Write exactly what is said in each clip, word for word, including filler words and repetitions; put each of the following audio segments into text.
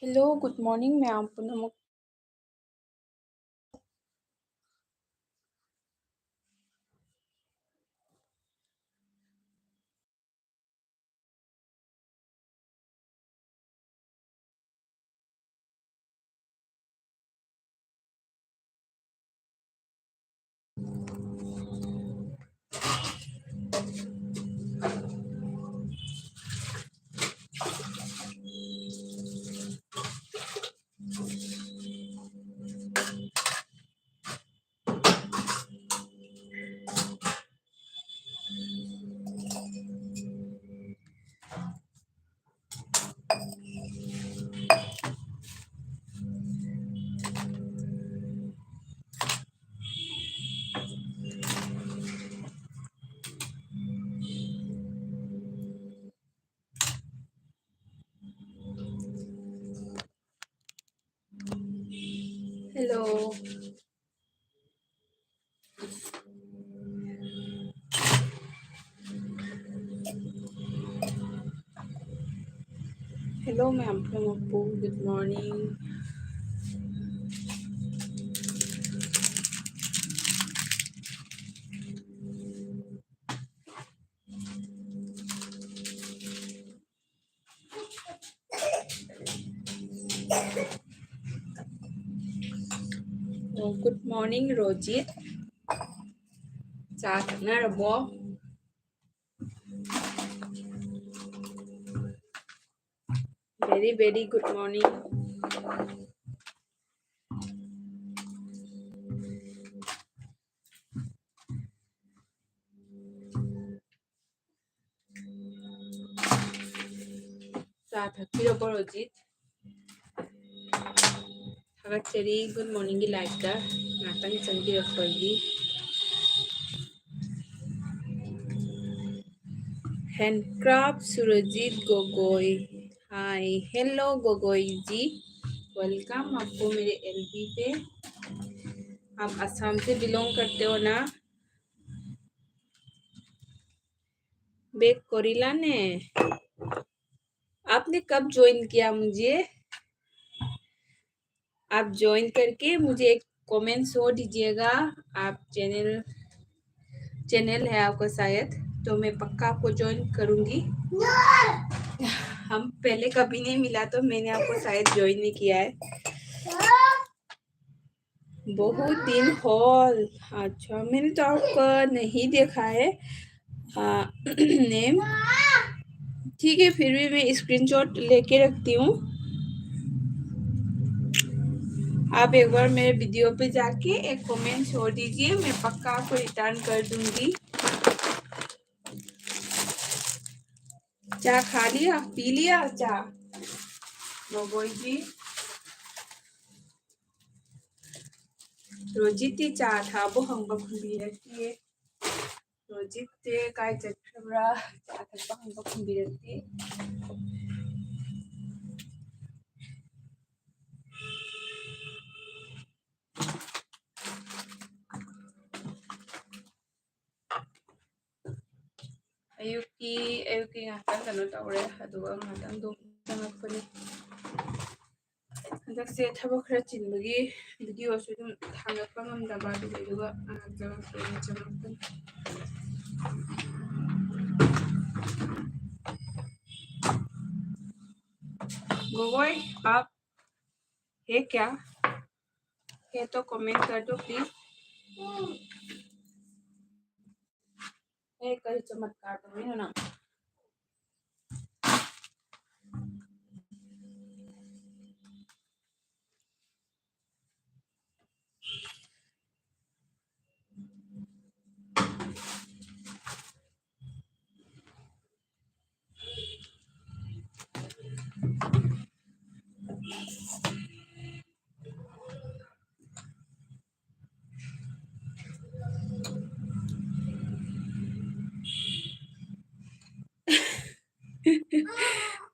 Hello, good morning, ma'am. Punamuk. Hello. Hello, ma'am. Good morning. Oh, good morning, Rojit. ꯆꯥ ꯊꯛꯅꯔꯕꯣ? Very, very good morning. ꯆꯥ ꯊꯛꯄꯤꯔꯕꯣ, ꯔꯣꯖꯤꯠ? ꯊꯥꯒꯠꯆꯔꯤ, good morningꯒꯤ liveꯇ ꯉꯥꯛꯇꯪ ꯆꯪꯕꯤꯔꯛꯄꯒꯤ꯫ Handcraft Surajit Gogoi. Hi, hello Gogoi ji, welcome आपको मेरे LB पे। आप असम से belong करते हो ना? Back করিলা নে? आपने कब join किया मुझे? आप ज्वाइन करके मुझे एक कमेंट छोड़ दीजिएगा। आप चैनल चैनल है आपका शायद, तो मैं पक्का आपको ज्वाइन करूंगी। हम पहले कभी नहीं मिला, तो मैंने आपको शायद ज्वाइन नहीं किया है। बहुत दिन हॉल। अच्छा, मैंने तो आपका नहीं देखा है नेम। ठीक है, फिर भी मैं स्क्रीनशॉट लेके रखती हूँ। आप एक बार मेरे वीडियो पे जाके एक कमेंट छोड़ दीजिए, मैं पक्का आपको रिटर्न कर दूंगी। चा खा लिया, पी लिया चा? गगोई जी, रोजित ती चा था वो हम बखुंबी रहती है। रोजित ते काय चक्रा चा था वो हम बखुंबी रहती है। ꯑꯌꯨꯛꯀꯤ ꯑꯌꯨꯛꯀꯤ ꯉꯥꯛꯇꯪ ꯀꯩꯅꯣ ꯇꯧꯔꯦ, ꯑꯗꯨꯒ ꯉꯥꯛꯇꯪ ꯑꯗꯨꯝ ꯆꯪꯉꯛꯄꯅꯤ꯫ ꯍꯟꯗꯛꯁꯦ ꯊꯕꯛ ꯈꯔ ꯆꯤꯟꯕꯒꯤ ꯚꯤꯗꯤꯑꯣꯁꯨ ꯑꯗꯨꯝ ꯊꯥꯡꯒꯠꯄ ꯉꯝꯗꯕ, ꯑꯗꯨꯒ ꯉꯥꯏꯍꯥꯛ ꯆꯪꯉꯛꯄꯅꯤ, ꯆꯪꯉꯛꯄꯅꯤ꯫ गोगोई, आप है क्या? है तो कमेंट कर दो प्लीज। ए, कई चमत्कार तो नहीं ना।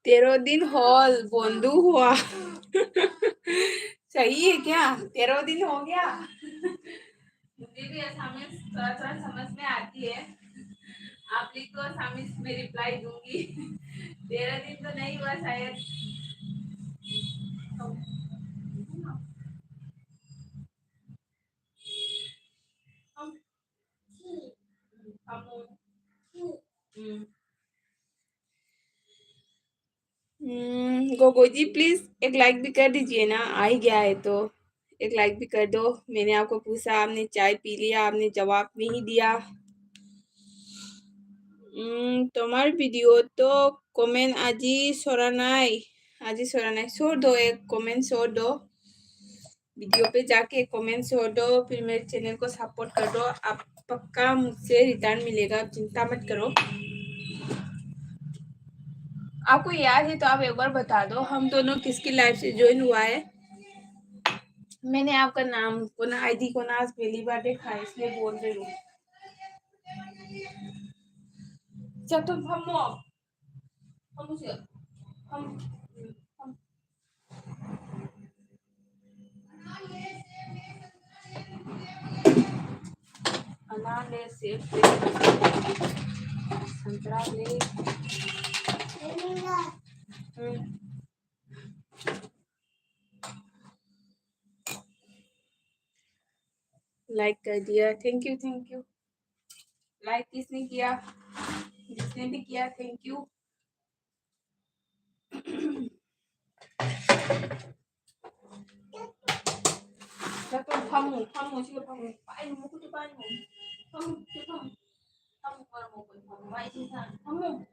तेरह दिन हॉल बोंदू हुआ। सही है क्या? तेरह दिन हो गया। मुझे भी असामिस थोड़ा थोड़ा समझ में आती है। आप लिखो असामिस में रिप्लाई दूंगी। तेरह दिन तो नहीं हुआ शायद। हम्म, गोगोई जी, प्लीज एक लाइक भी कर दीजिए ना, आ ही गया है तो एक लाइक भी कर दो। मैंने आपको पूछा, आपने चाय पी लिया, आपने जवाब नहीं दिया। हम्म, তোমার ভিডিওত কমেন্ট আজি চৰা নাই, আজি চৰা নাই। छोड़ दो, एक कमेंट छोड़ दो। वीडियो पे जाके कमेंट छोड़ दो, फिर मेरे चैनल को सपोर्ट कर दो। आप पक्का मुझसे रिटर्न मिलेगा, चिंता मत करो। आपको याद है तो आप एक बार बता दो, हम दोनों किसकी लाइव से ज्वाइन हुआ है। मैंने आपका नाम को ना, आईडी को ना आज पहली बार देखा है, इसलिए बोल रही हूँ। चल तुम हम हम हम हम अनार ले, सेब ले, संतरा ले। हम्म। लाइक कर दिया, thank you, thank you. Like किसने किया? जिसने भी किया, thank you. 자, 또 파무, 파무, 지금 파무. 빨리 먹고 또 빨리 먹어. 파무, 또 파무. 파무, 바로 먹고, 파무. 많이 드세요. 파무.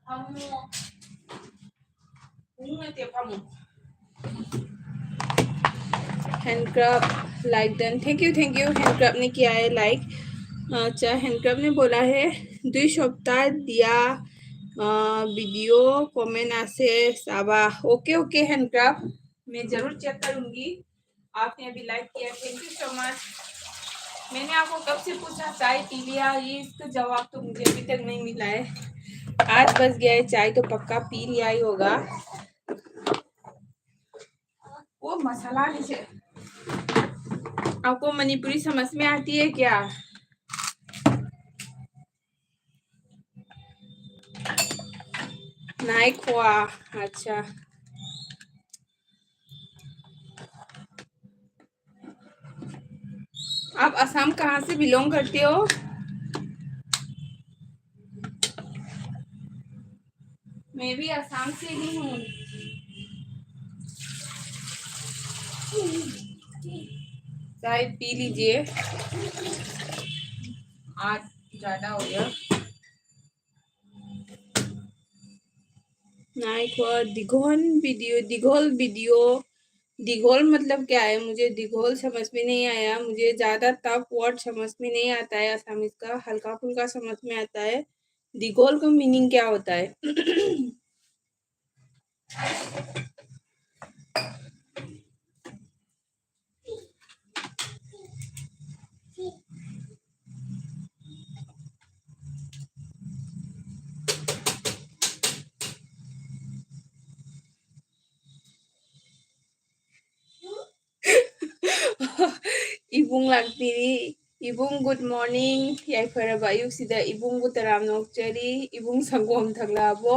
파무. 공부할 때 파무. Handcraft like done. Thank you, thank you. Handcraft ने किया है लाइक। अच्छा, हैंडक्राफ्ट ने बोला है দুই সপ্তাহ দিয়া ভিডিও কমেন্ট আছে চাবা। ओके, ओके हैंडक्राफ्ट, मैं ज़रूर चेक करूँगी। आपने अभी लाइक किया, थैंक यू सो मच। मैंने आपको कब से पूछा चाय पी लिया, ये इसका जवाब तो मुझे अभी तक नहीं मिला है। आज बज गया है, चाय तो पक्का पी लिया ही होगा। वो मसाला नीचे। आपको मणिपुरी समझ में आती है क्या? নাই খোৱা। अच्छा, आप असम कहाँ से बिलोंग करते हो? मैं भी आसाम से ही हूँ। चाय पी लीजिए, आज ज्यादा हो गया। নাই খোৱা। দীঘল ভিডিঅ', দীঘল ভিডিঅ', दीघल मतलब क्या है? मुझे दीघल समझ में नहीं आया। मुझे ज्यादा टफ वर्ड समझ में नहीं आता है असमीज का, हल्का फुल्का समझ में आता है। दीघल का मीनिंग क्या होता है? ꯏꯕꯨꯡ ꯂꯥꯛꯄꯤꯔꯤ꯫ ꯏꯕꯨꯡ, good morning꯫ ꯌꯥꯏꯐꯔꯕ ꯑꯌꯨꯛꯁꯤꯗ ꯏꯕꯨꯡꯕꯨ ꯇꯔꯥꯝꯅ ꯑꯣꯛꯆꯔꯤ꯫ ꯏꯕꯨꯡ, ꯁꯪꯒꯣꯝ ꯊꯛꯂꯛꯑꯕꯣ?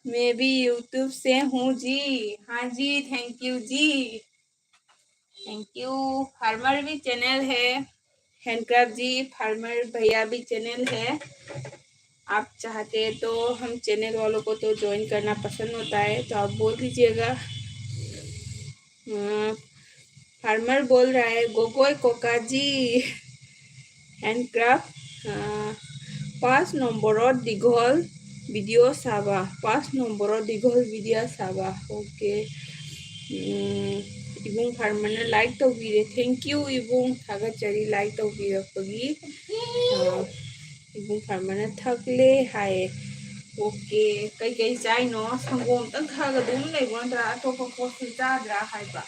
मैं भी YouTube से हूँ जी। हाँ जी, thank you जी। Thank you। फार्मर भी चैनल है, हैंडक्राफ्ट जी, फार्मर भैया भी चैनल है। आप चाहते हैं तो हम चैनल वालों को तो ज्वाइन करना पसंद होता है, तो आप बोल दीजिएगा। हाँ, फार्मर बोल रहा है, গগৈ ককা জি, হেণ্ডক্ৰাফ্ট, আহ, পাঁচ নম্বৰত দীঘল ভিডিঅ' চাবা, পাঁচ নম্বৰত দীঘল ভিডিঅ' চাবা। OK, ꯎꯝ, ꯏꯕꯨꯡ ꯐꯥꯔꯃꯔꯅ ꯂꯥꯏꯛ ꯇꯧꯕꯤꯔꯦ꯫ Thank you ꯏꯕꯨꯡ, ꯊꯥꯒꯠꯆꯔꯤ ꯂꯥꯏꯛ ꯇꯧꯕꯤꯔꯛꯄꯒꯤ꯫ ꯑ, ꯏꯕꯨꯡ ꯐꯥꯔꯃꯔꯅ ꯊꯛꯂꯦ ꯍꯥꯏꯌꯦ꯫ OK, ꯀꯩꯀꯩ ꯆꯥꯏꯅꯣ? ꯁꯪꯒꯣꯝꯇꯪ ꯊꯛꯑꯒ ꯑꯗꯨꯝ ꯂꯩꯕ꯭ꯔꯣ, ꯅꯠꯇ꯭ꯔꯥ ꯑꯇꯣꯞꯄ ꯄꯣꯠꯁꯨ ꯆꯥꯗ꯭ꯔꯥ ꯍꯥꯏꯕ?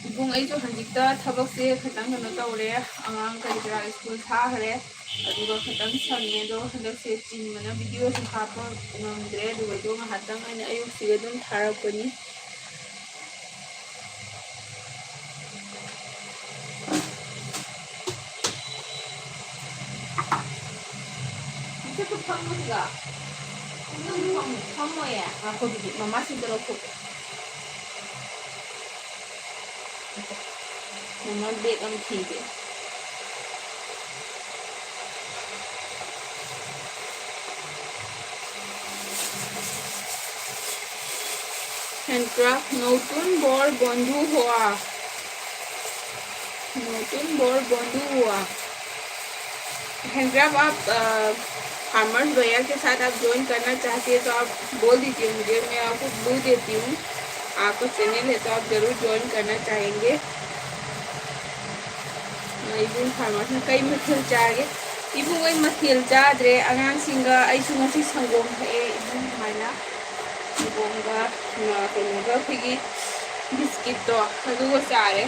ꯏꯕꯨꯡ, ꯑꯩꯁꯨ ꯍꯧꯖꯤꯛꯇ ꯊꯕꯛꯁꯦ ꯈꯤꯇꯪ ꯀꯩꯅꯣ ꯇꯧꯔꯦ, ꯑꯉꯥꯡ ꯀꯔꯤ ꯀꯔꯥ ꯁ꯭ꯀꯨꯜ ꯊꯥꯈ꯭ꯔꯦ, ꯑꯗꯨꯒ ꯈꯤꯇꯪ ꯁꯪꯉꯦ꯫ ꯑꯗꯣ ꯍꯟꯗꯛꯁꯦ ꯆꯤꯟꯕꯅ ꯚꯤꯗꯤꯑꯣꯁꯨ ꯍꯥꯞꯄ ꯉꯝꯗ꯭ꯔꯦ꯫ ꯑꯗꯨꯒ ꯑꯗꯣ ꯉꯥꯏꯍꯥꯛꯇꯪ ꯑꯩꯅ ꯑꯌꯨꯛꯁꯤꯒ ꯑꯗꯨꯝ ꯊꯥꯔꯛꯄꯅꯤ꯫ ꯃꯊꯛꯇ ꯐꯝꯃꯨ ꯁꯤꯗ꯫ ꯐꯝꯃꯨ, ꯐꯝꯃꯨ꯫ ꯐꯝꯃꯣꯏꯌꯦ꯫ ꯉꯥꯏꯈꯣ ꯑꯗꯨꯗꯤ, ꯃꯃꯥ ꯁꯤꯗ ꯂꯧꯊꯣꯛꯀꯦ꯫ ꯃꯃꯥ ꯕꯦꯛ ꯑꯃ ꯊꯤꯒꯦ꯫ Handcraft নতুন বর বন্ধু হওয়া। নতুন বর বন্ধু হওয়া। Handcraft आप फार्मर्स भैया के साथ आप ज्वाइन करना चाहते हैं तो आप बोल दीजिए मुझे, मैं आपको क्लू देती हूँ। आपका चैनल है तो आप जरूर ज्वाइन करना चाहेंगे। ꯏꯕꯨꯡ ꯐꯥꯔꯃꯔꯁꯅ ꯀꯩ ꯃꯊꯦꯜ ꯆꯥꯒꯦ? ꯏꯕꯨꯡ ꯑꯩ ꯃꯊꯦꯜ ꯆꯥꯗ꯭ꯔꯦ꯫ ꯑꯉꯥꯡꯁꯤꯡꯒ ꯑꯩꯁꯨ ꯉꯁꯤ ꯁꯪꯒꯣꯝ ꯊꯛꯑꯦ꯫ ꯏꯕꯨꯡ ꯁꯨꯃꯥꯏꯅ ꯁꯪꯒꯣꯝꯒ ꯀꯩꯅꯣꯒ ꯑꯩꯈꯣꯏꯒꯤ ꯕꯤꯁꯀꯤꯠꯇꯣ ꯑꯗꯨꯒ ꯆꯥꯔꯦ꯫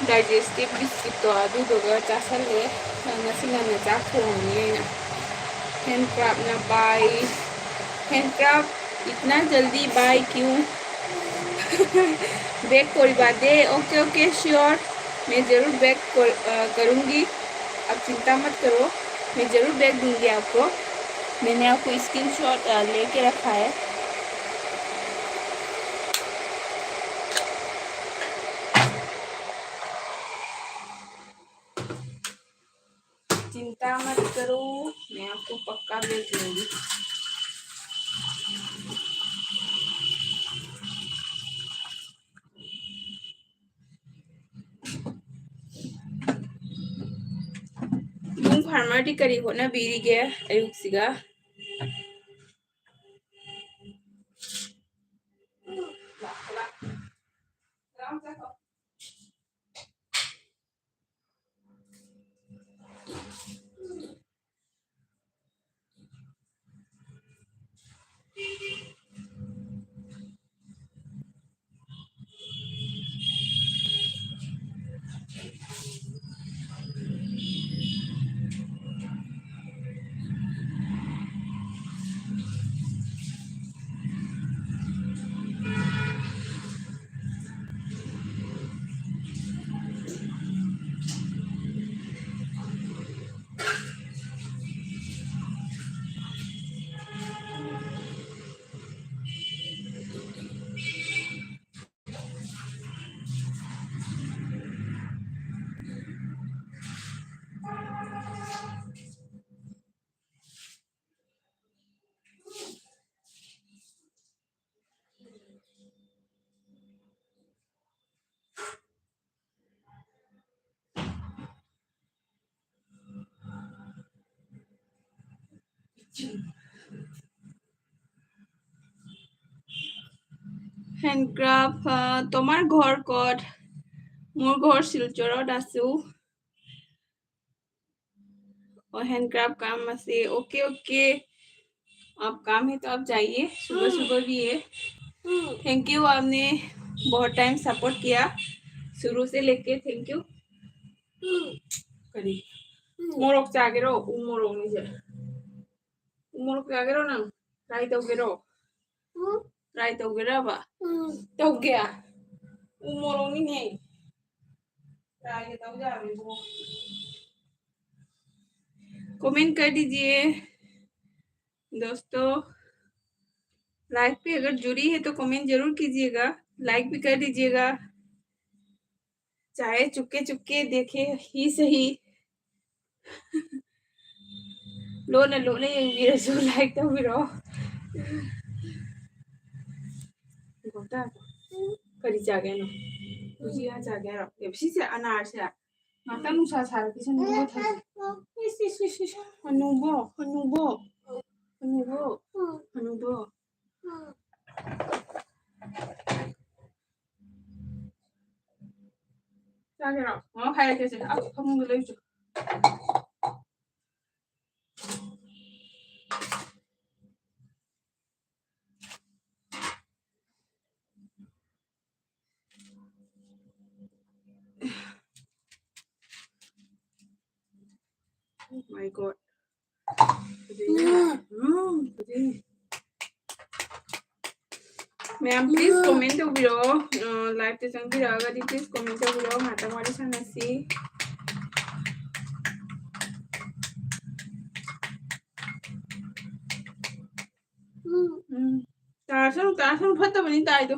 ꯗꯥꯏꯖꯦꯁꯇꯤꯞ ꯕꯤꯁꯀꯤꯠꯇꯣ ꯑꯗꯨꯗꯨꯒ ꯆꯥꯁꯜꯂꯦ꯫ ꯉꯁꯤ ꯉꯟꯅ ꯆꯥꯛ ꯊꯣꯡꯉꯅꯤ ꯑꯩꯅ꯫ Handcraftꯅ बाय। Handcraft इतना जल्दी बाय क्यों? बैक कोई बात है। ओके ओके श्योर, मैं ज़रूर बैक करूँगी। आप चिंता मत करो, मैं ज़रूर बैक दूँगी आपको। मैंने आपको स्क्रीनशॉट लेके रखा है। चिंता मत करो, मैं आपको पक्का बैक दूँगी। ꯏꯕꯨꯡ ꯐꯥꯔꯃꯔꯗꯤ ꯀꯔꯤ ꯍꯣꯠꯅꯕꯤꯔꯤꯒꯦ ꯑꯌꯨꯛꯁꯤꯒ? হেণ্ডক্ৰাফ্ট, আহ, তোমাৰ ঘৰ ক'ত? মোৰ ঘৰ শিলচৰত আছো। और हैंडक्राफ्ट काम আছে। ओके, ओके, आप काम है तो आप जाइए, सुबह सुबह भी है। थैंक यू, आपने बहुत टाइम सपोर्ट किया शुरू से लेके। Thank you. करी मोरोक चागेरो, उ मोरोक नहीं जा। उ मोरोक चागेरो ना, ट्राई तो करो। ट्राई तो करो बा। तो गया। उ मोरोक नहीं है। ट्राई तो जा रही वो। कमेंट कर दीजिए दोस्तों। लाइव पे अगर जुड़ी है तो कमेंट जरूर कीजिएगा, लाइक भी कर दीजिएगा, चाहे चुपके चुपके देखे ही सही। लोने लोने ये मेरे जो लाइक तो भी रहो। गोटा करी जागे ना, तुझे यहाँ जागे रहो। ये भी से अनार से ꯉꯥꯛꯇꯪ ꯅꯨꯡꯁꯥ ꯁꯥꯔꯛꯈꯤꯁꯅꯨ, ꯄꯣꯊꯥꯒꯦ꯫ ꯏꯁ, ꯏꯁ, ꯏꯁ, ꯏꯁ꯫ ꯍꯅꯨꯕꯣ, ꯍꯅꯨꯕꯣ, ꯍꯅꯨꯕꯣ, ꯍꯅꯨꯕꯣ꯫ ꯆꯥꯒꯦꯔꯣ? ꯉꯥꯏꯍꯥꯛ ꯍꯥꯏꯔꯛꯀꯦꯁꯦ꯫ ꯑꯁ, ꯐꯃꯨꯡꯗ ꯂꯩꯔꯨꯆꯣ꯫ Oh my God. ꯐꯖꯩꯅꯦ꯫ ꯎꯝ, ꯐꯖꯩꯅꯦ꯫ ꯃꯌꯥꯝ, please comment ꯇꯧꯕꯤꯔꯛꯑꯣ꯫ ꯑ, live ꯇ ꯆꯪꯕꯤꯔꯛꯑꯒꯗꯤ please comment ꯇꯧꯕꯤꯔꯛꯑꯣ꯫ ꯉꯥꯛꯇꯪ ꯋꯥꯔꯤ ꯁꯥꯟꯅꯁꯤ꯫ ꯎꯝ꯫ ꯇꯥꯁꯅꯨ, ꯇꯥꯁꯅꯨ, ꯐꯠꯇꯕꯅꯤ ꯇꯥꯏꯗꯣ꯫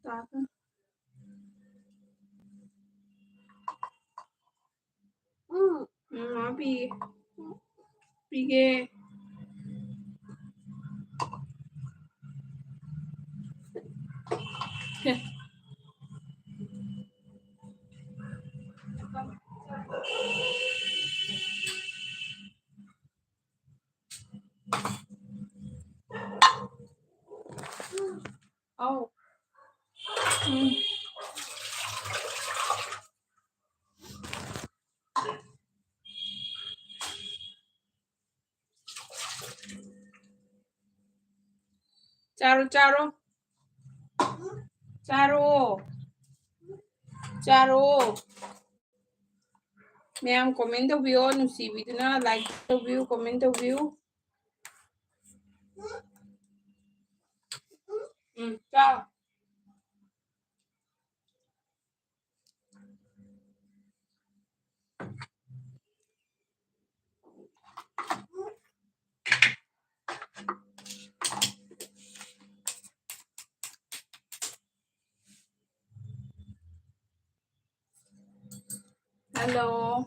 ꯇꯥꯁꯅꯨ꯫ ꯎꯝ, ꯃꯥ ꯄꯤꯒꯦ꯫ ꯄꯤꯒꯦ꯫ ꯁꯦ꯫ ꯆꯥꯔꯣ, ꯆꯥꯔꯣ꯫ ꯆꯥꯔꯣ꯫ ꯆꯥꯔꯣ꯫ ꯃꯌꯥꯝ comment ꯇꯧꯕꯤꯌꯣ, ꯅꯨꯡꯁꯤꯕꯤꯗꯨꯅ like ꯇꯧꯕꯤꯌꯨ, comment ꯇꯧꯕꯤꯌꯨ꯫ ꯎꯝ, ꯆꯥꯎ꯫ Hello.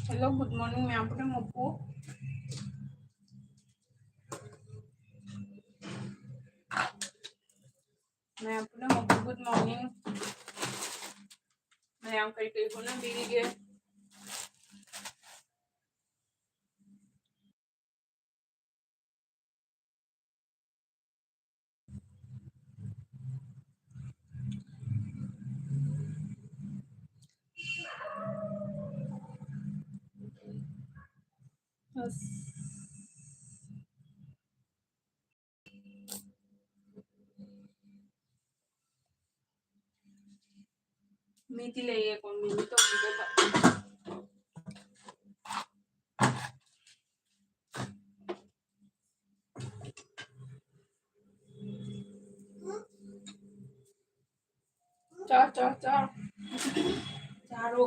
Hello, good morning, ꯃꯌꯥꯝ ꯄꯨꯝꯅꯃꯛꯄꯨ꯫ ꯃꯌꯥꯝ ꯄꯨꯝꯅꯃꯛꯄꯨ good morning. ꯃꯌꯥꯝ ꯀꯔꯤ ꯀꯔꯤ ꯍꯣꯠꯅꯕꯤꯔꯤꯒꯦ? ꯑꯁ꯫ ꯃꯤꯗꯤ ꯂꯩꯌꯦꯀꯣ, ꯃꯤꯗꯤ ꯇꯧꯕꯤꯗꯕ꯫ ꯆꯥ, ꯆꯥ, ꯆꯥ꯫ ꯆꯥꯔꯣ꯫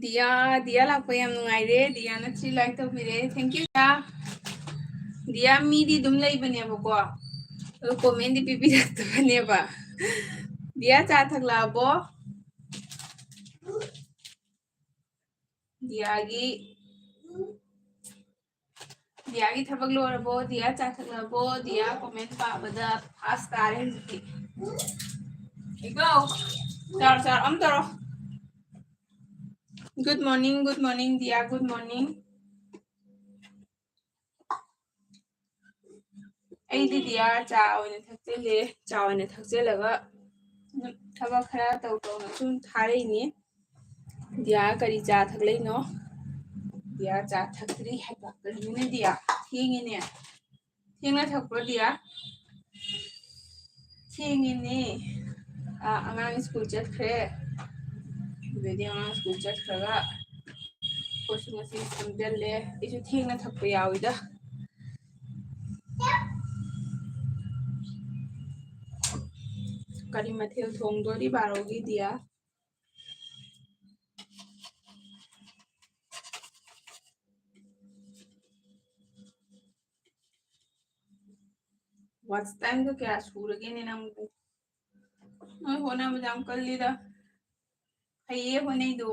ꯗꯤꯌꯥ, ꯗꯤꯌꯥ ꯂꯥꯛꯄ ꯌꯥꯝ ꯅꯨꯡꯉꯥꯏꯔꯦ꯫ ꯗꯤꯌꯥꯅ three like ꯇꯧꯕꯤꯔꯦ꯫ Thank you, ꯗꯤꯌꯥ꯫ ꯗꯤꯌꯥ, ꯃꯤꯗꯤ ꯑꯗꯨꯝ ꯂꯩꯕꯅꯦꯕꯀꯣ, ꯑꯗꯣ comment ꯗꯤ ꯄꯤꯕꯤꯔꯛꯇꯕꯅꯦꯕ꯫ ꯗꯤꯌꯥ, ꯆꯥ ꯊꯛꯂꯛꯑꯕꯣ? ꯗꯤꯌꯥꯒꯤ, ꯗꯤꯌꯥꯒꯤ ꯊꯕꯛ ꯂꯣꯏꯔꯕꯣ? ꯗꯤꯌꯥ ꯆꯥ ꯊꯛꯂꯕꯣ? ꯗꯤꯌꯥ comment ꯄꯥꯕꯗ fast ꯇꯥꯔꯦ ꯍꯧꯖꯤꯛꯇꯤ꯫ ꯏꯒꯣ, ꯆꯥꯔꯣ, ꯆꯥꯔꯣ, ꯑꯝ ꯇꯧꯔꯣ꯫ Good morning, good morning, ꯗꯤꯌꯥ, good morning꯫ ꯑꯩꯗꯤ ꯗꯤꯌꯥ ꯆꯥ ꯑꯣꯏꯅ ꯊꯛꯆꯤꯜꯂꯦ꯫ ꯆꯥ ꯑꯣꯏꯅ ꯊꯛꯆꯤꯜꯂꯒ ꯊꯕꯛ ꯈꯔ ꯇꯧ ꯇꯧꯅ ꯁꯨꯝ ꯊꯥꯔꯛꯏꯅꯤ꯫ ꯗꯤꯌꯥ ꯀꯔꯤ ꯆꯥ ꯊꯛꯂꯛꯏꯅꯣ? ꯗꯤꯌꯥ ꯆꯥ ꯊꯛꯇ꯭ꯔꯤ ꯍꯥꯏꯕ꯫ ꯀꯔꯤꯅꯣꯅꯦ ꯗꯤꯌꯥ? ꯊꯦꯡꯉꯤꯅꯦ꯫ ꯊꯦꯡꯅ ꯊꯛꯄ꯭ꯔꯣ ꯗꯤꯌꯥ? ꯊꯦꯡꯉꯤꯅꯦ꯫ ꯑ, ꯑꯉꯥꯡ ꯁ꯭ꯀꯨꯜ ꯆꯠꯈ꯭ꯔꯦ꯫ ꯑꯗꯩꯗꯤ ꯑꯉꯥꯡ ꯁ꯭ꯀꯨꯜ ꯆꯠꯈ꯭ꯔꯒ ꯑꯩꯈꯣꯏꯁꯨ ꯉꯁꯤ ꯁꯝꯖꯜꯂꯦ꯫ ꯑꯩꯁꯨ ꯊꯦꯡꯅ ꯊꯛꯄ ꯌꯥꯎꯋꯤꯗ꯫ ꯀꯔꯤ ꯃꯊꯦꯜ ꯊꯣꯡꯗꯣꯔꯤ ꯕꯥꯔꯣꯒꯤ ꯗꯤꯌꯥ? Watch timeꯗꯣ ꯀꯌꯥ ꯁꯨꯔꯒꯦꯅꯦ ꯅꯪꯕꯨ? ꯅꯣꯏ ꯍꯣꯠꯅꯕꯗ ꯌꯥꯝ ꯀꯜꯂꯤꯗ꯫ ꯐꯩꯌꯦ ꯍꯣꯠꯅꯩꯗꯣ꯫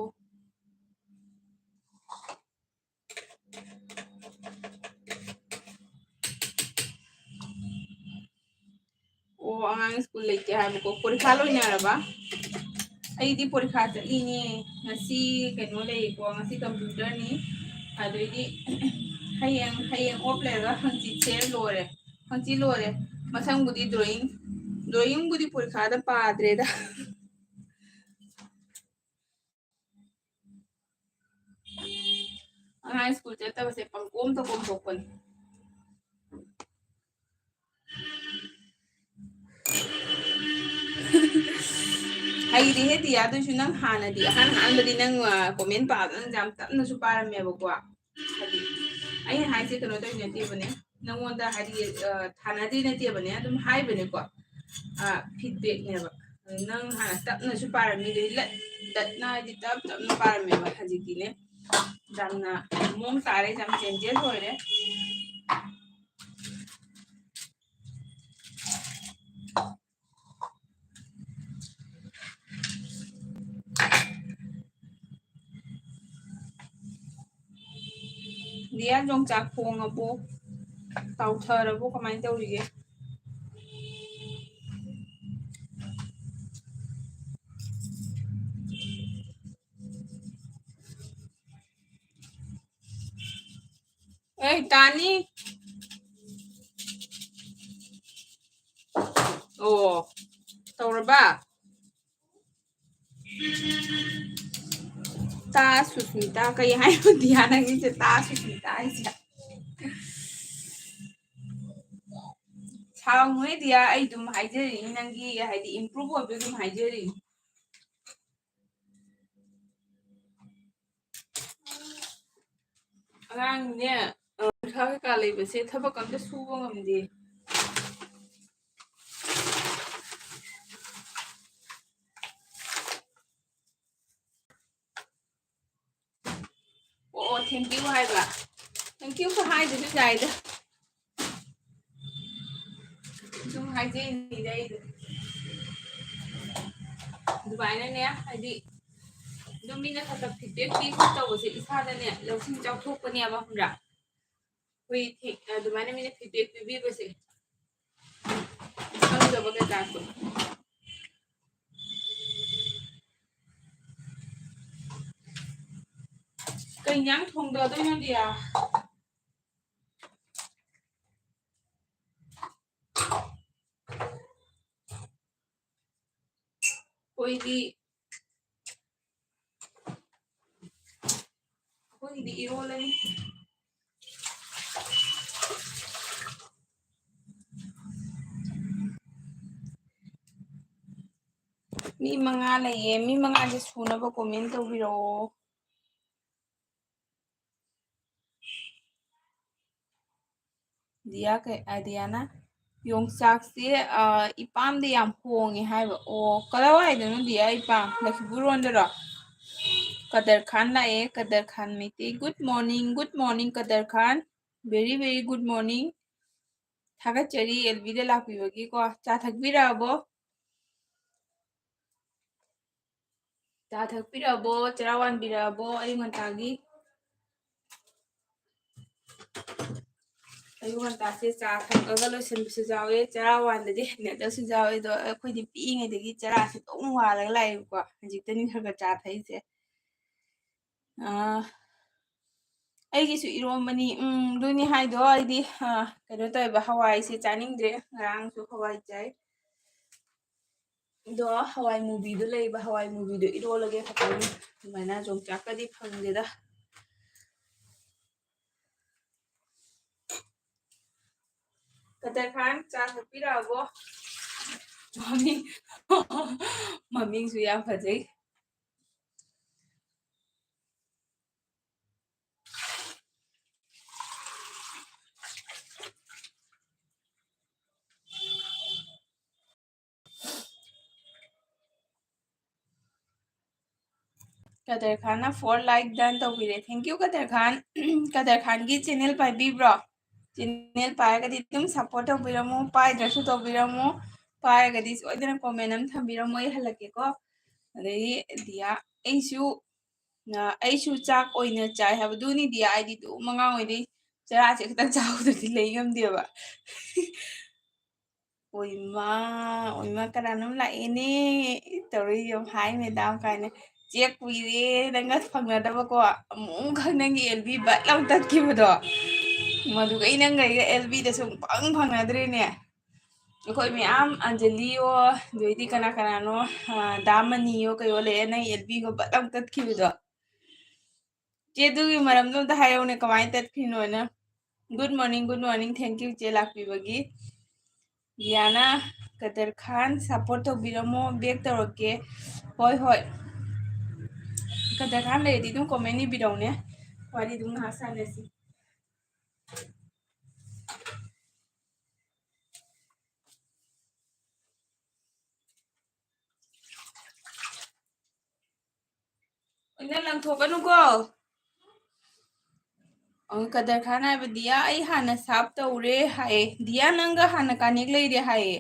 ꯑꯣ, ꯑꯉꯥꯡ ꯁ꯭ꯀꯨꯜ ꯂꯩꯇꯦ ꯍꯥꯏꯕꯀꯣ꯫ ꯄꯣꯔꯤꯈꯥ ꯂꯣꯏꯅꯔꯕ? ꯑꯩꯗꯤ ꯄꯣꯔꯤꯈꯥ ꯆꯠꯂꯤꯅꯦ꯫ ꯉꯁꯤ ꯀꯩꯅꯣ ꯂꯩꯌꯦꯀꯣ, ꯉꯁꯤ computerꯅꯤ꯫ ꯑꯗꯩꯗꯤ ꯍꯌꯦꯡ, ꯍꯌꯦꯡ off ꯂꯩꯔꯒ ꯍꯪꯆꯤꯠꯁꯦ ꯂꯣꯏꯔꯦ꯫ ꯍꯪꯆꯤꯠ ꯂꯣꯏꯔꯦ꯫ ꯃꯊꯪꯕꯨꯗꯤ drawing, drawingꯕꯨꯗꯤ ꯄꯣꯔꯤꯈꯥꯗ ꯄꯥꯗ꯭ꯔꯦꯗ꯫ ꯑꯉꯥꯡ ꯁ꯭ꯀꯨꯜ ꯆꯠꯇꯕꯁꯦ ꯄꯪꯀꯣꯝꯗ ꯀꯣꯝꯊꯣꯛꯄꯅꯤ꯫ ꯍꯩꯔꯦꯍꯦ ꯗꯤꯌꯥ, ꯑꯗꯨꯏꯁꯨ ꯅꯪ ꯍꯥꯟꯅꯗꯤ, ꯑꯍꯥꯟ ꯑꯍꯥꯟꯕꯗꯤ ꯅꯪ, ꯑ, comment ꯄꯥꯕꯗ ꯅꯪ ꯌꯥꯝ ꯇꯞꯅꯁꯨ ꯄꯥꯔꯝꯃꯦꯕꯀꯣ꯫ ꯍꯥꯏꯗꯤ, ꯑꯩꯅ ꯍꯥꯏꯁꯦ ꯀꯩꯅꯣ ꯇꯧꯔꯤ ꯅꯠꯇꯦꯕꯅꯦ, ꯅꯪꯉꯣꯟꯗ ꯍꯥꯏꯗꯤ, ꯑ, ꯊꯥꯅꯗ꯭ꯔꯤ ꯅꯠꯇꯦꯕꯅꯦ, ꯑꯗꯨꯝ ꯍꯥꯏꯕꯅꯦꯀꯣ꯫ ꯑ, feedbackꯅꯦꯕ꯫ ꯅꯪ ꯍꯥꯟꯅ ꯇꯞꯅꯁꯨ ꯄꯥꯔꯝꯃꯤ, ꯑꯗꯩ ꯂꯠ ꯂꯠꯅ ꯍꯥꯏꯗꯤ ꯇꯞ ꯇꯞꯅ ꯄꯥꯔꯝꯃꯦꯕ꯫ ꯍꯧꯖꯤꯛꯇꯤꯅꯦ ꯌꯥꯝꯅ ꯃꯑꯣꯡ ꯇꯥꯔꯦ, ꯌꯥꯝ changes ꯑꯣꯏꯔꯦ꯫ ꯗꯤꯌꯥ ꯌꯣꯡꯆꯥꯛ ꯊꯣꯡꯉꯕꯣ? ꯇꯥꯎꯊꯔꯕꯣ? ꯀꯃꯥꯏꯅ ꯇꯧꯔꯤꯒꯦ? ꯑꯦ, ꯇꯥꯅꯤ꯫ ꯑꯣ, ꯇꯧꯔꯕ? ꯇꯥ ꯁꯨꯁꯃꯤꯇꯥ, ꯀꯩ ꯍꯥꯏꯅꯣ ꯗꯤꯌꯥ ꯅꯪꯒꯤꯁꯦ? ꯇꯥ ꯁꯨꯁꯃꯤꯇꯥ ꯍꯥꯏꯁꯦ꯫ ꯁꯥꯎꯅꯨꯍꯦ ꯗꯤꯌꯥ, ꯑꯩ ꯑꯗꯨꯝ ꯍꯥꯏꯖꯔꯤꯅꯤ, ꯅꯪꯒꯤ ꯍꯥꯏꯗꯤ improve ꯑꯣꯏꯕ ꯑꯗꯨꯝ ꯍꯥꯏꯖꯔꯤꯅꯤ꯫ ꯑꯉꯥꯡꯅꯦ, ꯑ, ꯄꯩꯁꯥ ꯀꯩꯀꯥ ꯂꯩꯕꯁꯦ ꯊꯕꯛ ꯑꯝꯇ ꯁꯨꯕ ꯉꯝꯗꯦ꯫ ꯑꯣ, ꯑꯣ, thank you ꯍꯥꯏꯕ꯫ Thank you ꯀ ꯍꯥꯏꯗꯁꯨ ꯌꯥꯏꯗ꯫ ꯁꯨꯝ ꯍꯥꯏꯖꯩꯅꯤꯗ ꯑꯩꯗꯣ꯫ ꯑꯗꯨꯃꯥꯏꯅꯅꯦ, ꯍꯥꯏꯗꯤ, ꯑꯗꯨꯝ ꯃꯤꯅ ꯈꯔ ꯈꯔ feedback ꯄꯤ ꯈꯣꯠ ꯇꯧꯕꯁꯦ ꯏꯁꯥꯗꯅꯦ ꯂꯧꯁꯤꯡ ꯆꯥꯎꯊꯣꯛꯄꯅꯦꯕ, ꯈꯪꯕ꯭ꯔꯥ? ꯑꯩꯈꯣꯏ ꯊꯦꯡ-, ꯑꯗꯨꯃꯥꯏꯅ ꯃꯤꯅ feedback ꯄꯤꯕꯤꯕꯁꯦ ꯈꯪꯗꯕ ꯀꯩꯀꯥꯁꯨ꯫ ꯀꯩ ꯏꯟꯖꯥꯡ ꯊꯣꯡꯗꯗꯣꯏꯅꯣ ꯗꯤꯌꯥ? ꯑꯩꯈꯣꯏꯗꯤ, ꯑꯩꯈꯣꯏꯒꯤꯗꯤ ꯏꯔꯣꯜꯂꯅꯤ꯫ ꯃꯤ ꯃꯉꯥ ꯂꯩꯌꯦ, ꯃꯤ ꯃꯉꯥꯁꯦ ꯁꯨꯅꯕ comment ꯇꯧꯕꯤꯔꯛꯑꯣ꯫ ꯗꯤꯌꯥ ꯀꯩ, ꯑ, ꯗꯤꯌꯥꯅ ꯌꯣꯡꯆꯥꯛꯁꯦ, ꯑ, ꯏꯄꯥꯝꯗ ꯌꯥꯝ ꯍꯣꯡꯉꯦ ꯍꯥꯏꯕ꯫ ꯑꯣ, ꯀꯗꯥꯏꯋꯥꯏꯗꯅꯣ ꯗꯤꯌꯥ ꯏꯄꯥꯝ? ꯂꯛꯈꯤꯄꯨꯔ ꯔꯣꯝꯗꯔꯣ? ꯀꯗꯔ ꯈꯥꯟ ꯂꯥꯛꯑꯦ, ꯀꯗꯔ ꯈꯥꯟ Meitei. Good morning, good morning, ꯀꯗꯔ ꯈꯥꯟ꯫ Very, very good morning. ꯊꯥꯒꯠꯆꯔꯤ ꯑꯦꯜꯕꯤꯗ ꯂꯥꯛꯄꯤꯕꯒꯤꯀꯣ꯫ ꯆꯥ ꯊꯛꯄꯤꯔꯛꯑꯕꯣ? ꯆꯥ ꯊꯛꯄꯤꯔꯛꯑꯕꯣ? ꯆꯔꯥ ꯋꯥꯟꯕꯤꯔꯛꯑꯕꯣ ꯑꯌꯨꯛ ꯉꯟꯇꯥꯒꯤ? ꯑꯌꯨꯛ ꯉꯟꯇꯥꯁꯦ ꯆꯥ ꯊꯛꯑꯒ ꯂꯣꯏꯁꯤꯟꯕꯁꯨ ꯌꯥꯎꯋꯦ, ꯆꯔꯥ ꯋꯥꯟꯗꯗꯤ ꯍꯩꯅꯗꯕꯁꯨ ꯌꯥꯎꯋꯦ꯫ ꯑꯗꯣ ꯑꯩꯈꯣꯏꯗꯤ ꯄꯤꯛꯏꯉꯩꯗꯒꯤ ꯆꯔꯥꯁꯦ ꯑꯗꯨꯝ ꯋꯥꯜꯂꯒ ꯂꯥꯛꯑꯦꯕꯀꯣ, ꯍꯧꯖꯤꯛꯇꯅꯤ ꯈꯔ ꯈꯔ ꯆꯥ ꯊꯛꯏꯁꯦ꯫ ꯑꯥ, ꯑꯩꯒꯤꯁꯨ ꯏꯔꯣꯝꯕꯅꯤ꯫ ꯎꯝ, ꯑꯗꯨꯅꯤ ꯍꯥꯏꯗꯣ꯫ ꯑꯩꯗꯤ, ꯑꯥ, ꯀꯩꯅꯣ ꯇꯧꯋꯦꯕ, ꯍꯋꯥꯏꯁꯦ ꯆꯥꯅꯤꯡꯗ꯭ꯔꯦ꯫ ꯉꯔꯥꯡꯁꯨ ꯍꯋꯥꯏ ꯆꯥꯏ꯫ ꯑꯗꯣ ꯍꯋꯥꯏ ꯃꯨꯕꯤꯗꯣ ꯂꯩꯕ, ꯍꯋꯥꯏ ꯃꯨꯕꯤꯗꯣ ꯏꯔꯣꯜꯂꯒꯦ ꯈꯛꯇꯅꯤ꯫ ꯑꯗꯨꯃꯥꯏꯅ ꯌꯣꯡꯆꯥꯛꯀꯗꯤ ꯐꯪꯗꯦꯗ꯫ ꯀꯗꯔ ꯈꯥꯟ, ꯆꯥ ꯊꯛꯄꯤꯔꯛꯑꯕꯣ? ꯃꯃꯤꯡ, ꯃꯃꯤꯡꯁꯨ ꯌꯥꯝ ꯐꯖꯩ꯫ ꯀꯗꯔ ꯈꯥꯟꯅ four like done ꯇꯧꯕꯤꯔꯦ꯫ Thank you, ꯀꯗꯔ ꯈꯥꯟ꯫ ꯀꯗꯔ ꯈꯥꯟꯒꯤ channel ꯄꯥꯏꯕꯤꯕ꯭ꯔꯣ? Channel ꯄꯥꯏꯔꯒꯗꯤ ꯑꯗꯨꯝ support ꯇꯧꯕꯤꯔꯝꯃꯨ, ꯄꯥꯏꯗ꯭ꯔꯁꯨ ꯇꯧꯕꯤꯔꯝꯃꯨ, ꯄꯥꯏꯔꯒꯗꯤ ꯁꯣꯏꯗꯅ comment ꯑꯃ ꯊꯝꯕꯤꯔꯝꯃꯨ, ꯑꯩ ꯍꯜꯂꯛꯀꯦꯀꯣ꯫ ꯑꯗꯩꯗꯤ ꯗꯤꯌꯥ, ꯑꯩꯁꯨ, ꯑ, ꯑꯩꯁꯨ ꯆꯥꯛ ꯑꯣꯏꯅ ꯆꯥꯏ ꯍꯥꯏꯕꯗꯨꯅꯤ ꯗꯤꯌꯥ, ꯑꯩꯗꯤ ꯑꯗꯨꯝ ꯑꯉꯥꯡ ꯑꯣꯏꯔꯤ, ꯆꯔꯥꯁꯦ ꯈꯤꯇꯪ ꯆꯥꯍꯧꯗ꯭ꯔꯗꯤ ꯂꯩ ꯉꯝꯗꯦꯕ꯫ ꯑꯣꯏꯃꯥ, ꯑꯣꯏꯃꯥ, ꯀꯅꯥꯅꯣꯝ ꯂꯥꯛꯑꯦꯅꯦ ꯇꯧꯔꯛꯏ ꯌꯦꯡꯉꯨ, "Hi madam" ꯀꯥꯏꯅ꯫ ꯆꯦ, ꯀꯨꯏꯔꯦ ꯅꯪꯒ ꯐꯪꯅꯗꯕꯀꯣ, ꯑꯃꯨꯛꯈꯛ ꯅꯪꯒꯤ L B ꯕꯠ ꯂꯥꯎ ꯇꯠꯈꯤꯕꯗꯣ, ꯃꯗꯨꯒ ꯑꯩ ꯅꯪꯒ ꯑꯩꯒ L B ꯗ ꯁꯨꯝ ꯄꯪ ꯐꯪꯅꯗ꯭ꯔꯦꯅꯦ꯫ ꯑꯩꯈꯣꯏ ꯃꯌꯥꯝ, ꯑꯟꯖꯂꯤꯌꯣ, ꯑꯗꯩꯗꯤ ꯀꯅꯥ ꯀꯅꯥꯅꯣ, ꯑ, ꯗꯥ ꯃꯅꯤꯌꯣ ꯀꯩꯌꯣ ꯂꯩꯔꯦ, ꯅꯪ L B ꯒ ꯕꯠ ꯂꯥꯎ ꯇꯠꯈꯤꯕꯗꯣ꯫ ꯆꯦ, ꯑꯗꯨꯒꯤ ꯃꯔꯝꯗꯣ ꯑꯝꯇ ꯍꯥꯏꯔꯛꯎꯅꯦ, ꯀꯃꯥꯏꯅ ꯇꯠꯈ꯭ꯔꯤꯅꯣꯅ? Good morning, good morning, thank you ꯆꯦ ꯂꯥꯛꯄꯤꯕꯒꯤ꯫ ꯗꯤꯌꯥꯅ ꯀꯗꯔ ꯈꯥꯟ support ꯇꯧꯕꯤꯔꯝꯃꯣ, back ꯇꯧꯔꯛꯀꯦ꯫ ꯍꯣꯏ, ꯍꯣꯏ꯫ ꯀꯗꯔ ꯈꯥꯟ ꯂꯩꯔꯗꯤ ꯑꯗꯨꯝ comment ꯏꯕꯤꯔꯛꯎꯅꯦ, ꯋꯥꯔꯤ ꯑꯗꯨꯝ ꯉꯥꯏꯍꯥꯛ ꯁꯥꯟꯅꯁꯤ꯫ ꯑꯩꯅ ꯂꯪꯊꯣꯛꯀꯅꯨꯀꯣ꯫ ꯑꯣ, ꯀꯗꯔ ꯈꯥꯟ ꯍꯥꯏꯕ, "ꯗꯤꯌꯥ, ꯑꯩ ꯍꯥꯟꯅ sub ꯇꯧꯔꯦ" ꯍꯥꯏꯌꯦ꯫ ꯗꯤꯌꯥ, ꯅꯪꯒ ꯍꯥꯟꯅ connect ꯂꯩꯔꯦ ꯍꯥꯏꯌꯦ꯫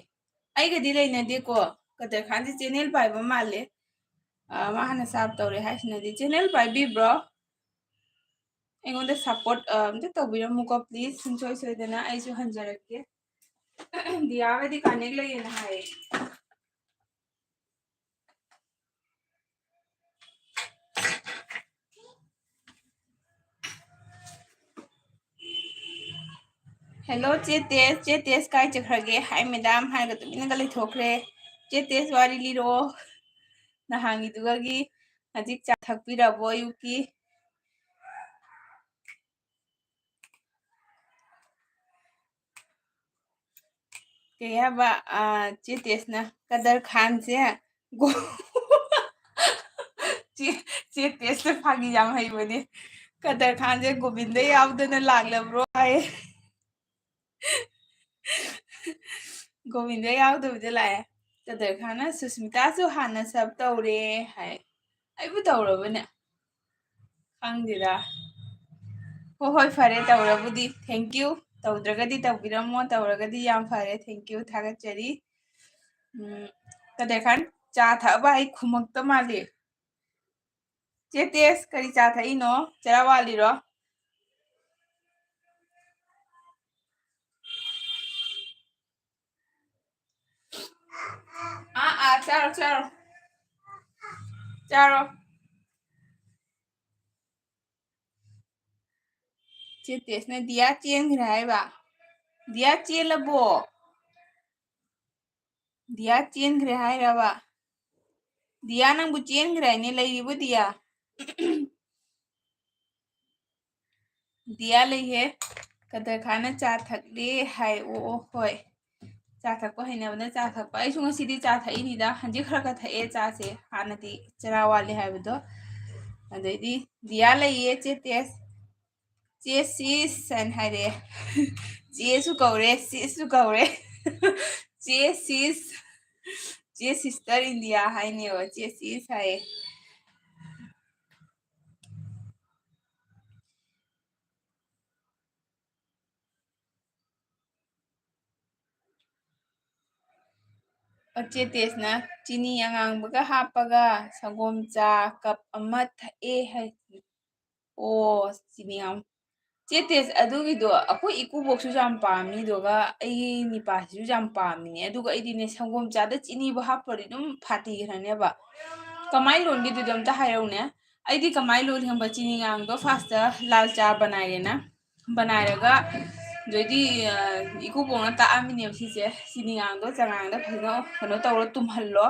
ꯑꯩꯒꯗꯤ ꯂꯩꯅꯗꯦꯀꯣ꯫ ꯀꯗꯔ ꯈꯥꯟꯁꯦ channel ꯄꯥꯏꯕ ꯃꯥꯜꯂꯦ꯫ ꯑ, ꯃꯥ ꯍꯥꯟꯅ sub ꯇꯧꯔꯦ ꯍꯥꯏꯁꯤꯅꯗꯤ꯫ Channel ꯄꯥꯏꯕꯤꯕ꯭ꯔꯣ? ꯑꯩꯉꯣꯟꯗ support, ꯑ, ꯑꯝꯇ ꯇꯧꯕꯤꯔꯝꯃꯨꯀꯣ, please, ꯁꯨꯡꯁꯣꯏ ꯁꯣꯏꯗꯅ꯫ ꯑꯩꯁꯨ ꯍꯟꯖꯔꯛꯀꯦ꯫ ꯗꯤꯌꯥꯒꯗꯤ connect ꯂꯩꯌꯦꯅ ꯍꯥꯏꯌꯦ꯫ Hello, ꯆꯦ ꯇꯦꯁ꯫ ꯆꯦ ꯇꯦꯁ ꯀꯥꯏ ꯆꯠꯈ꯭ꯔꯒꯦ? Hi madam ꯍꯥꯏꯔꯒ ꯇꯨꯃꯤꯟꯅꯒ ꯂꯩꯊꯣꯛꯈ꯭ꯔꯦ꯫ ꯆꯦ ꯇꯦꯁ, ꯋꯥꯔꯤ ꯂꯤꯔꯛꯑꯣ꯫ ꯅꯍꯥꯟꯒꯤꯗꯨꯒꯒꯤ ꯍꯧꯖꯤꯛ ꯆꯥ ꯊꯛꯄꯤꯔꯕꯣ ꯑꯌꯨꯛꯀꯤ? ꯀꯩ ꯍꯥꯏꯕ, ꯑ, ꯆꯦ ꯇꯦꯁꯅ ꯀꯗꯔ ꯈꯥꯟꯁꯦ ꯒꯣ-, ꯆꯦ, ꯆꯦ ꯇꯦꯁꯅ ꯐꯥꯒꯤ ꯌꯥꯝ ꯍꯩꯕꯅꯦ꯫ ꯀꯗꯔ ꯈꯥꯟꯁꯦ ꯒꯣꯕꯤꯟꯗ ꯌꯥꯎꯗꯅ ꯂꯥꯛꯂꯕ꯭ꯔꯣ ꯍꯥꯏ꯫ ꯒꯣꯕꯤꯟꯗ ꯌꯥꯎꯗꯕꯤꯗ ꯂꯥꯛꯑꯦ꯫ ꯀꯗꯔ ꯈꯥꯟꯅ ꯁꯨꯁꯃꯤꯇꯥꯁꯨ ꯍꯥꯟꯅ sub ꯇꯧꯔꯦ ꯍꯥꯏ꯫ ꯑꯩꯕꯨ ꯇꯧꯔꯕꯅꯦ? ꯈꯪꯗꯦꯗ꯫ ꯍꯣꯏ, ꯍꯣꯏ, ꯐꯔꯦ, ꯇꯧꯔꯕꯨꯗꯤ꯫ Thank you꯫ ꯇꯧꯗ꯭ꯔꯒꯗꯤ ꯇꯧꯕꯤꯔꯝꯃꯣ, ꯇꯧꯔꯒꯗꯤ ꯌꯥꯝ ꯐꯔꯦ꯫ Thank you, ꯊꯥꯒꯠꯆꯔꯤ꯫ ꯎꯝ, ꯀꯗꯔ ꯈꯥꯟ, ꯆꯥ ꯊꯛꯑꯕ ꯑꯩ ꯈꯨꯝꯃꯛꯇ ꯃꯥꯜꯂꯤ꯫ ꯆꯦ ꯇꯦꯁ, ꯀꯔꯤ ꯆꯥ ꯊꯛꯏꯅꯣ? ꯆꯔꯥ ꯋꯥꯠꯂꯤꯔꯣ? ꯑꯥ, ꯑꯥ, ꯆꯥꯔꯣ, ꯆꯥꯔꯣ꯫ ꯆꯥꯔꯣ꯫ ꯆꯦ ꯇꯦꯁꯅ ꯗꯤꯌꯥ ꯆꯦꯟꯈ꯭ꯔꯦ ꯍꯥꯏꯕ꯫ ꯗꯤꯌꯥ ꯆꯦꯜꯂꯕꯣ? ꯗꯤꯌꯥ ꯆꯦꯟꯈ꯭ꯔꯦ ꯍꯥꯏꯔꯕ? ꯗꯤꯌꯥ, ꯅꯪꯕꯨ ꯆꯦꯟꯈ꯭ꯔꯦ ꯍꯥꯏꯅꯦ, ꯂꯩꯔꯤꯕꯣ ꯗꯤꯌꯥ? ꯗꯤꯌꯥ ꯂꯩꯍꯦ꯫ ꯀꯗꯔ ꯈꯥꯟꯅ ꯆꯥ ꯊꯛꯂꯦ ꯍꯥꯏ꯫ ꯑꯣ, ꯑꯣ, ꯍꯣꯏ꯫ ꯆꯥ ꯊꯛꯄ ꯍꯩꯅꯕꯅ ꯆꯥ ꯊꯛꯄ꯫ ꯑꯩꯁꯨ ꯉꯁꯤꯗꯤ ꯆꯥ ꯊꯛꯏꯅꯤꯗ꯫ ꯍꯧꯖꯤꯛ ꯈꯔ ꯈꯔ ꯊꯛꯑꯦ ꯆꯥꯁꯦ꯫ ꯍꯥꯟꯅꯗꯤ ꯆꯔꯥ ꯋꯥꯠꯂꯦ ꯍꯥꯏꯕꯗꯣ꯫ ꯑꯗꯩꯗꯤ ꯗꯤꯌꯥ ꯂꯩꯌꯦ, ꯆꯦ ꯇꯦꯁ꯫ ꯆꯦ ꯁꯤꯁ ꯍꯥꯏꯅ ꯍꯥꯏꯔꯛꯑꯦ꯫ ꯆꯦꯁꯨ ꯀꯧꯔꯦ, ꯁꯤꯁꯁꯨ ꯀꯧꯔꯦ꯫ ꯆꯦ ꯁꯤꯁ꯫ ꯆꯦ sister ꯏꯟꯗꯤꯌꯥ ꯍꯥꯏꯅꯦꯕ꯫ ꯆꯦ ꯁꯤꯁ ꯍꯥꯏꯌꯦ꯫ ꯑꯣ, ꯆꯦ ꯇꯦꯁꯅ ꯆꯤꯅꯤ ꯑꯉꯥꯡꯕꯒ ꯍꯥꯞꯄꯒ ꯁꯪꯒꯣꯝ ꯆꯥ cup ꯑꯃ ꯊꯛꯑꯦ ꯍꯥꯏ꯫ ꯑꯣ, ꯆꯤꯅꯤ ꯌꯥꯝ, ꯆꯦ ꯇꯦꯁ, ꯑꯗꯨꯒꯤꯗꯣ ꯑꯩꯈꯣꯏ ꯏꯀꯨꯕꯣꯛꯁꯤꯁꯨ ꯌꯥꯝ ꯄꯥꯝꯃꯤ, ꯑꯗꯨꯒ ꯑꯩꯒꯤ ꯅꯤꯄꯥꯁꯤꯁꯨ ꯌꯥꯝ ꯄꯥꯝꯃꯤꯅꯦ꯫ ꯑꯗꯨꯒ ꯑꯩꯗꯤꯅꯦ, ꯁꯪꯒꯣꯝ ꯆꯥꯗ ꯆꯤꯅꯤꯕꯨ ꯍꯥꯞꯄꯗꯤ ꯑꯗꯨꯝ ꯐꯥꯇꯤꯈ꯭ꯔꯅꯦꯕ꯫ ꯀꯃꯥꯏꯅ ꯂꯣꯟꯒꯦꯗꯨꯗꯣ ꯑꯝꯇ ꯍꯥꯏꯔꯛꯎꯅꯦ꯫ ꯑꯩꯗꯤ ꯀꯃꯥꯏꯅ ꯂꯣꯜꯂꯤ ꯈꯪꯕ? ꯆꯤꯅꯤꯉꯥꯡꯗꯣ ꯐꯥꯔꯁꯇ ꯂꯥꯜ ꯆꯥ ꯕꯅꯥꯏꯔꯦꯅ, ꯕꯅꯥꯏꯔꯒ ꯑꯗꯩꯗꯤ, ꯑ, ꯏꯀꯨꯕꯣꯛꯅ ꯇꯥꯛꯑꯝꯃꯤꯅꯦꯕ ꯁꯤꯁꯦ꯫ ꯆꯤꯅꯤꯉꯥꯡꯗꯣ ꯆꯉꯥꯡꯗ ꯐꯖꯅ ꯀꯩꯅꯣ ꯇꯧꯔ ꯇꯨꯝꯍꯜꯂꯣ,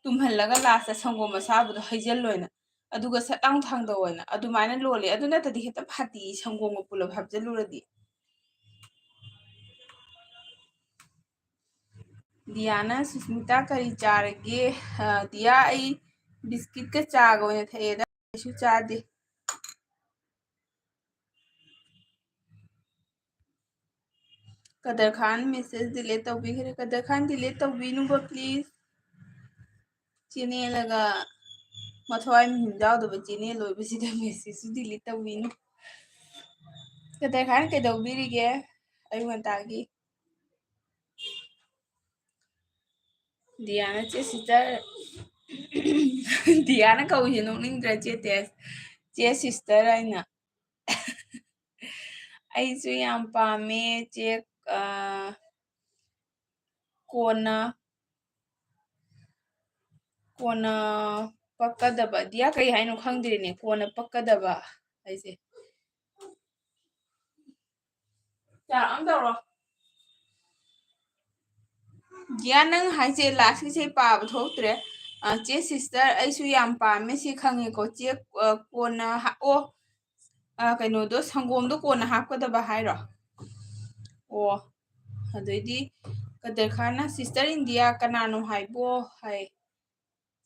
ꯇꯨꯝꯍꯜꯂꯒ ꯂꯥꯁꯇ ꯁꯪꯒꯣꯝ ꯑꯁꯥꯕꯗꯣ ꯍꯩꯖꯤꯜꯂꯣꯅ꯫ ꯑꯗꯨꯒ ꯁꯠ ꯂꯥꯎ ꯊꯥꯡꯗꯧꯑꯣꯅ ꯑꯗꯨꯃꯥꯏꯅ ꯂꯣꯜꯂꯦ꯫ ꯑꯗꯨ ꯅꯠꯇꯗꯤ ꯍꯦꯛꯇ ꯐꯥꯇꯤ, ꯁꯪꯒꯣꯝꯒ ꯄꯨꯂꯞ ꯍꯥꯞꯆꯜꯂꯨꯔꯗꯤ꯫ ꯗꯤꯌꯥꯅ, "ꯁꯨꯁꯃꯤꯇꯥ, ꯀꯔꯤ ꯆꯥꯔꯒꯦ?" ꯑ, ꯗꯤꯌꯥ, ꯑꯩ ꯕꯤꯁꯀꯤꯠꯀ ꯆꯥꯒ ꯑꯣꯏꯅ ꯊꯛꯑꯦꯗ, ꯀꯩꯁꯨ ꯆꯥꯗꯦ꯫ ꯀꯗꯔ ꯈꯥꯟ message delete ꯇꯧꯕꯤꯈ꯭ꯔꯦ꯫ ꯀꯗꯔ ꯈꯥꯟ, delete ꯇꯧꯕꯤꯅꯨꯕ, please꯫ ꯆꯦꯅꯦꯜꯂꯒ ꯃꯊ꯭ꯋꯥꯏ ꯃꯍꯤꯟ ꯌꯥꯎꯗꯕ ꯆꯦꯅꯦꯜ ꯑꯣꯏꯕꯁꯤꯗ messageꯁꯨ delete ꯇꯧꯕꯤꯅꯨ꯫ ꯀꯗꯔ ꯈꯥꯟ ꯀꯩꯗꯧꯕꯤꯔꯤꯒꯦ ꯑꯌꯨꯛ ꯉꯟꯇꯥꯒꯤ? ꯗꯤꯌꯥꯅ ꯆꯦ sister, ꯗꯤꯌꯥꯅ ꯀꯧꯏꯁꯦ ꯅꯣꯛꯅꯤꯡꯗ꯭ꯔꯥ, ꯆꯦ ꯇꯦꯁ? ꯆꯦ sister ꯍꯥꯏꯅ꯫ ꯑꯩꯁꯨ ꯌꯥꯝ ꯄꯥꯝꯃꯦ, ꯆꯦ, ꯑ, ꯀꯣꯟꯅ, ꯀꯣꯟꯅ ꯄꯛꯀꯗꯕ꯫ ꯗꯤꯌꯥ, ꯀꯩ ꯍꯥꯏꯅꯣ ꯈꯪꯗ꯭ꯔꯦꯅꯦ, ꯀꯣꯟꯅ ꯄꯛꯀꯗꯕ ꯍꯥꯏꯁꯦ꯫ ꯆꯥꯛ ꯑꯝ ꯇꯧꯔꯣ꯫ ꯗꯤꯌꯥ, ꯅꯪ ꯍꯥꯏꯁꯦ lastꯀꯤꯁꯦ ꯄꯥꯕ ꯊꯣꯛꯇ꯭ꯔꯦ꯫ ꯑ, ꯆꯦ sister, ꯑꯩꯁꯨ ꯌꯥꯝ ꯄꯥꯝꯃꯦ, ꯁꯤ ꯈꯪꯉꯦꯀꯣ꯫ ꯆꯦ, ꯑ, ꯀꯣꯟꯅ ꯍꯥ-, ꯑꯣ, ꯑ, ꯀꯩꯅꯣꯗꯣ, ꯁꯪꯒꯣꯝꯗꯣ ꯀꯣꯟꯅ ꯍꯥꯞꯀꯗꯕ ꯍꯥꯏꯔꯣ? ꯑꯣ, ꯑꯗꯩꯗꯤ ꯀꯗꯔ ꯈꯥꯟꯅ, "Sister India ꯀꯅꯥꯅꯣ ꯍꯥꯏꯕꯣ?" ꯍꯥꯏ꯫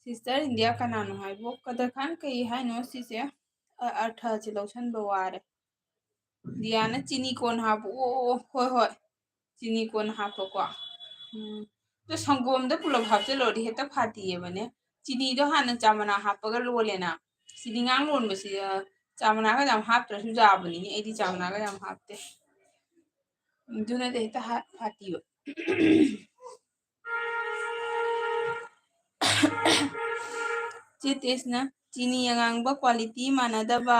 Sister India ꯀꯅꯥꯅꯣ ꯍꯥꯏꯕꯣ? ꯀꯗꯔ ꯈꯥꯟ, ꯀꯩ ꯍꯥꯏꯅꯣ ꯁꯤꯁꯦ? ꯑ-, ꯑꯔꯊꯁꯦ ꯂꯧꯁꯟꯕ ꯋꯥꯔꯦ꯫ ꯗꯤꯌꯥꯅ, "ꯆꯤꯅꯤ ꯀꯣꯟ ꯍꯥꯞꯄꯨ"꯫ ꯑꯣ, ꯑꯣ, ꯑꯣ, ꯍꯣꯏ, ꯍꯣꯏ꯫ ꯆꯤꯅꯤ ꯀꯣꯟ ꯍꯥꯞꯄꯀꯣ꯫ ꯎꯝ꯫ ꯑꯗꯣ ꯁꯪꯒꯣꯝꯗ ꯄꯨꯂꯞ ꯍꯥꯞꯆꯤꯜꯂꯨꯔꯗꯤ ꯍꯦꯛꯇ ꯐꯥꯇꯤꯌꯦꯕꯅꯦ꯫ ꯆꯤꯅꯤꯗꯣ ꯍꯥꯟꯅ ꯆꯥ ꯃꯅꯥ ꯍꯥꯞꯄꯒ ꯂꯣꯜꯂꯦꯅ꯫ ꯆꯤꯅꯤ ꯉꯥꯡ ꯂꯣꯟꯕꯁꯤ, ꯑ, ꯆꯥ ꯃꯅꯥꯒ ꯌꯥꯝ ꯍꯥꯞꯇ꯭ꯔꯁꯨ ꯌꯥꯕꯅꯤꯅꯦ꯫ ꯑꯩꯗꯤ ꯆꯥ ꯃꯅꯥꯒ ꯌꯥꯝ ꯍꯥꯞꯇꯦ꯫ ꯑꯗꯨꯅꯗꯤ ꯍꯦꯛꯇ ꯍꯥ-, ꯐꯥꯇꯤꯕ꯫ ꯆꯦ ꯇꯦꯁꯅ, "ꯆꯤꯅꯤ ꯑꯉꯥꯡꯕ quality ꯃꯥꯟꯅꯗꯕ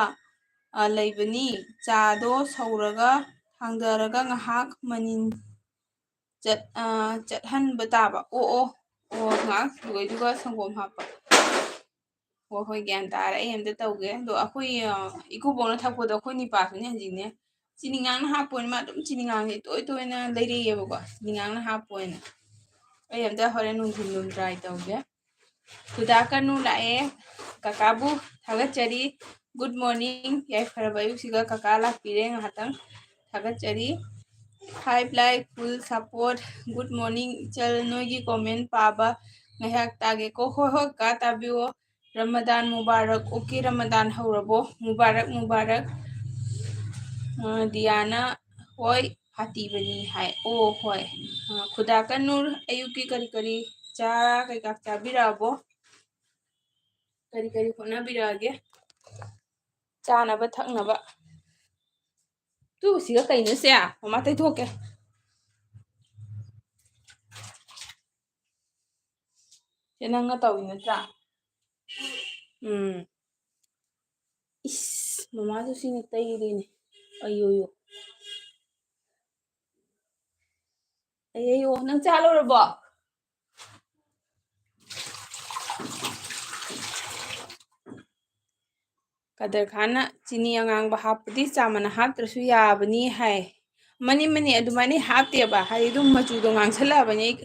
ꯑ, ꯂꯩꯕꯅꯤ꯫ ꯆꯥꯗꯣ ꯁꯧꯔꯒ ꯊꯥꯡꯗꯔꯒ ꯉꯥꯏꯍꯥꯛ ꯃꯅꯤꯟ ꯆꯠ-, ꯑ, ꯆꯠꯍꯟꯕ ꯇꯥꯕ꯫ ꯑꯣ, ꯑꯣ, ꯑꯣ, ꯉꯥꯏꯍꯥꯛ ꯁꯧꯕꯗꯨꯒ ꯁꯪꯒꯣꯝ ꯍꯥꯞꯄ꯫ ꯍꯣꯏ, ꯍꯣꯏ, ꯒ꯭ꯌꯥꯟ ꯇꯥꯔꯦ꯫ ꯑꯩ ꯑꯝꯇ ꯇꯧꯒꯦ꯫ ꯑꯗꯣ ꯑꯩꯈꯣꯏ, ꯑ, ꯏꯀꯨꯕꯣꯛꯅ ꯊꯛꯄꯗꯣ ꯑꯩꯈꯣꯏ ꯅꯤꯄꯥꯁꯨꯅꯦ ꯍꯧꯖꯤꯛꯅꯦ ꯆꯤꯅꯤ ꯉꯥꯡꯅ ꯍꯥꯞꯄꯣꯅ, ꯃꯥ ꯑꯗꯨꯝ ꯆꯤꯅꯤ ꯉꯥꯡꯁꯦ ꯇꯣꯏ ꯇꯣꯏꯅ ꯂꯩꯔꯛꯑꯦꯕꯀꯣ, ꯆꯤꯅꯤ ꯉꯥꯡꯅ ꯍꯥꯞꯄꯣꯅ꯫ ꯑꯩ ꯑꯝꯇ ꯍꯣꯔꯦꯟ ꯅꯨꯡꯊꯤꯜ ꯑꯗꯨꯝ try ꯇꯧꯒꯦ꯫ ꯈꯨꯗꯥ ꯀꯅꯨ ꯂꯥꯛꯑꯦ꯫ ꯀꯀꯥꯕꯨ ꯊꯥꯒꯠꯆꯔꯤ꯫ Good morning꯫ ꯌꯥꯏꯐꯔꯕ ꯑꯌꯨꯛꯁꯤꯒ ꯀꯀꯥ ꯂꯥꯛꯄꯤꯔꯦ꯫ ꯉꯥꯏꯍꯥꯛꯇꯪ ꯊꯥꯒꯠꯆꯔꯤ꯫ Hi Black, full support꯫ Good morning ꯏꯆꯜ, ꯅꯣꯏꯒꯤ comment ꯄꯥꯕ ꯉꯥꯏꯍꯥꯛ ꯇꯥꯒꯦꯀꯣ꯫ ꯍꯣꯏ, ꯍꯣꯏ, ꯀꯀꯥ, ꯇꯥꯕꯤꯌꯣ꯫ ꯔꯃꯗꯥꯟ ꯃꯨꯕꯥꯔꯛ꯫ OK, ꯔꯃꯗꯥꯟ ꯍꯧꯔꯕꯣ? ꯃꯨꯕꯥꯔꯛ, ꯃꯨꯕꯥꯔꯛ꯫ ꯑ, ꯗꯤꯌꯥꯅ, ꯍꯣꯏ, ꯐꯥꯇꯤꯕꯅꯤ ꯍꯥꯏ꯫ ꯑꯣ, ꯍꯣꯏ꯫ ꯑ, ꯈꯨꯗꯥ ꯀꯅꯨꯔ, ꯑꯌꯨꯛꯀꯤ ꯀꯔꯤ ꯀꯔꯤ ꯆꯥ ꯀꯩꯀꯥ ꯆꯥꯕꯤꯔꯛꯑꯕꯣ? ꯀꯔꯤ ꯀꯔꯤ ꯍꯣꯠꯅꯕꯤꯔꯛꯑꯒꯦ? ꯆꯥꯅꯕ ꯊꯛꯅꯕ꯫ ꯇꯨ, ꯁꯤꯒ ꯀꯩꯅꯣ ꯁꯦ? ꯃꯃꯥ ꯇꯩꯊꯣꯛꯀꯦ꯫ ꯁꯦ ꯅꯪꯅ ꯇꯧꯔꯤ ꯅꯠꯇ꯭ꯔꯥ? ꯎꯝ꯫ ꯏꯁ, ꯃꯃꯥꯁꯨ ꯁꯤꯅ ꯇꯩꯔꯦꯅꯦ꯫ ꯑꯌꯣꯌꯣ꯫ ꯑꯌꯣꯌꯣ, ꯅꯪ ꯆꯥ ꯂꯧꯔꯕꯣ? ꯀꯗꯔ ꯈꯥꯟꯅ ꯆꯤꯅꯤ ꯑꯉꯥꯡꯕ ꯍꯥꯞꯄꯗꯤ ꯆꯥ ꯃꯅꯥ ꯍꯥꯞꯇ꯭ꯔꯁꯨ ꯌꯥꯕꯅꯤ ꯍꯥꯏ꯫ ꯃꯅꯤ, ꯃꯅꯤ, ꯑꯗꯨꯃꯥꯏꯅ ꯍꯥꯞꯇꯦꯕ, ꯍꯥꯏꯗꯤ ꯑꯗꯨꯝ ꯃꯆꯨꯗꯣ ꯉꯥꯡꯁꯜꯂꯛꯑꯕꯅꯤ꯫ ꯑꯩ,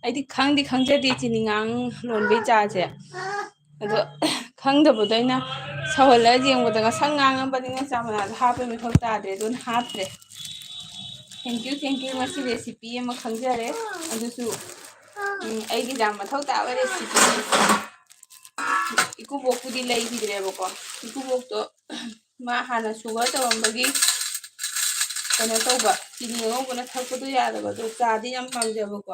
ꯑꯩꯗꯤ ꯈꯪꯗꯤ ꯈꯪꯖꯗꯦ ꯆꯤꯅꯤ ꯉꯥꯡ ꯂꯣꯟꯕꯩ ꯆꯥꯁꯦ꯫ ꯑꯗꯣ ꯈꯪꯗꯕꯗꯣ ꯑꯩꯅ ꯁꯧꯍꯜꯂꯒ ꯌꯦꯡꯕꯗ ꯉꯁꯪ ꯉꯥꯡꯉꯕꯅꯤꯅ ꯆꯥ ꯃꯅꯥꯗꯣ ꯍꯥꯞꯄꯩ ꯃꯊꯧ ꯇꯥꯗ꯭ꯔꯦ, ꯑꯗꯨꯅ ꯍꯥꯞꯇ꯭ꯔꯦ꯫ Thank you, thank you꯫ ꯉꯁꯤ recipe ꯑꯃ ꯈꯪꯖꯔꯦ꯫ ꯑꯗꯨꯁꯨ, ꯎꯝ, ꯑꯩꯒꯤ ꯌꯥꯝ ꯃꯊꯧ ꯇꯥꯕ recipe꯫ ꯏꯀꯨꯕꯣꯛꯄꯨꯗꯤ ꯂꯩꯈꯤꯗ꯭ꯔꯦꯕꯀꯣ꯫ ꯏꯀꯨꯕꯣꯛꯇꯣ ꯃꯥ ꯍꯥꯟꯅ sugar ꯇꯧꯔꯝꯕꯒꯤ ꯀꯩꯅꯣ ꯇꯧꯕ, ꯆꯤꯅꯤ ꯑꯉꯧꯕꯅ ꯊꯛꯄꯗꯣ ꯌꯥꯗꯕ, ꯑꯗꯣ ꯆꯥꯗꯤ ꯌꯥꯝ ꯄꯥꯝꯖꯕꯀꯣ꯫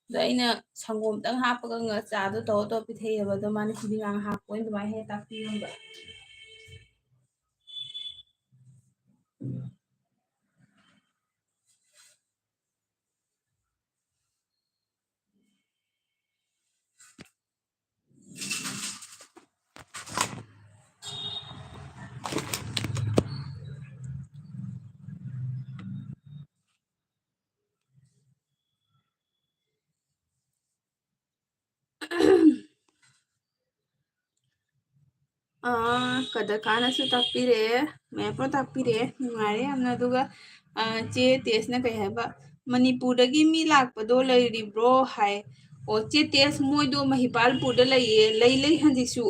ꯑꯗꯣ ꯑꯩꯅ ꯁꯪꯒꯣꯝꯗꯪ ꯍꯥꯞꯄꯒ ꯉ-, ꯆꯥꯗꯣ ꯇꯧꯔ ꯇꯧꯔ ꯄꯤꯊꯛꯑꯦꯕ꯫ ꯑꯗꯣ ꯃꯥꯅ ꯆꯤꯅꯤ ꯉꯥꯡ ꯍꯥꯞꯄꯣꯅ ꯑꯗꯨꯃꯥꯏꯅ ꯍꯦꯛ ꯇꯥꯛꯄꯤꯔꯝꯕ꯫ ꯑꯥ, ꯀꯗꯀꯥꯅꯁꯨ ꯇꯥꯛꯄꯤꯔꯛꯑꯦ, ꯃꯌꯥꯝ ꯄꯨꯝꯅꯃꯛ ꯇꯥꯛꯄꯤꯔꯛꯑꯦ, ꯅꯨꯡꯉꯥꯏꯔꯦ ꯌꯥꯝꯅ꯫ ꯑꯗꯨꯒ, ꯑꯥ, ꯆꯦ ꯇꯦꯁꯅ ꯀꯩ ꯍꯥꯏꯕ, "ꯃꯅꯤꯄꯨꯔꯗꯒꯤ ꯃꯤ ꯂꯥꯛꯄꯗꯣ ꯂꯩꯔꯤꯕ꯭ꯔꯣ?" ꯍꯥꯏ꯫ ꯑꯣ, ꯆꯦ ꯇꯦꯁ, ꯃꯣꯏꯗꯣ ꯃꯍꯤꯄꯥꯜꯄꯨꯔꯗ ꯂꯩꯌꯦ, ꯂꯩ, ꯂꯩ ꯍꯧꯖꯤꯛꯁꯨ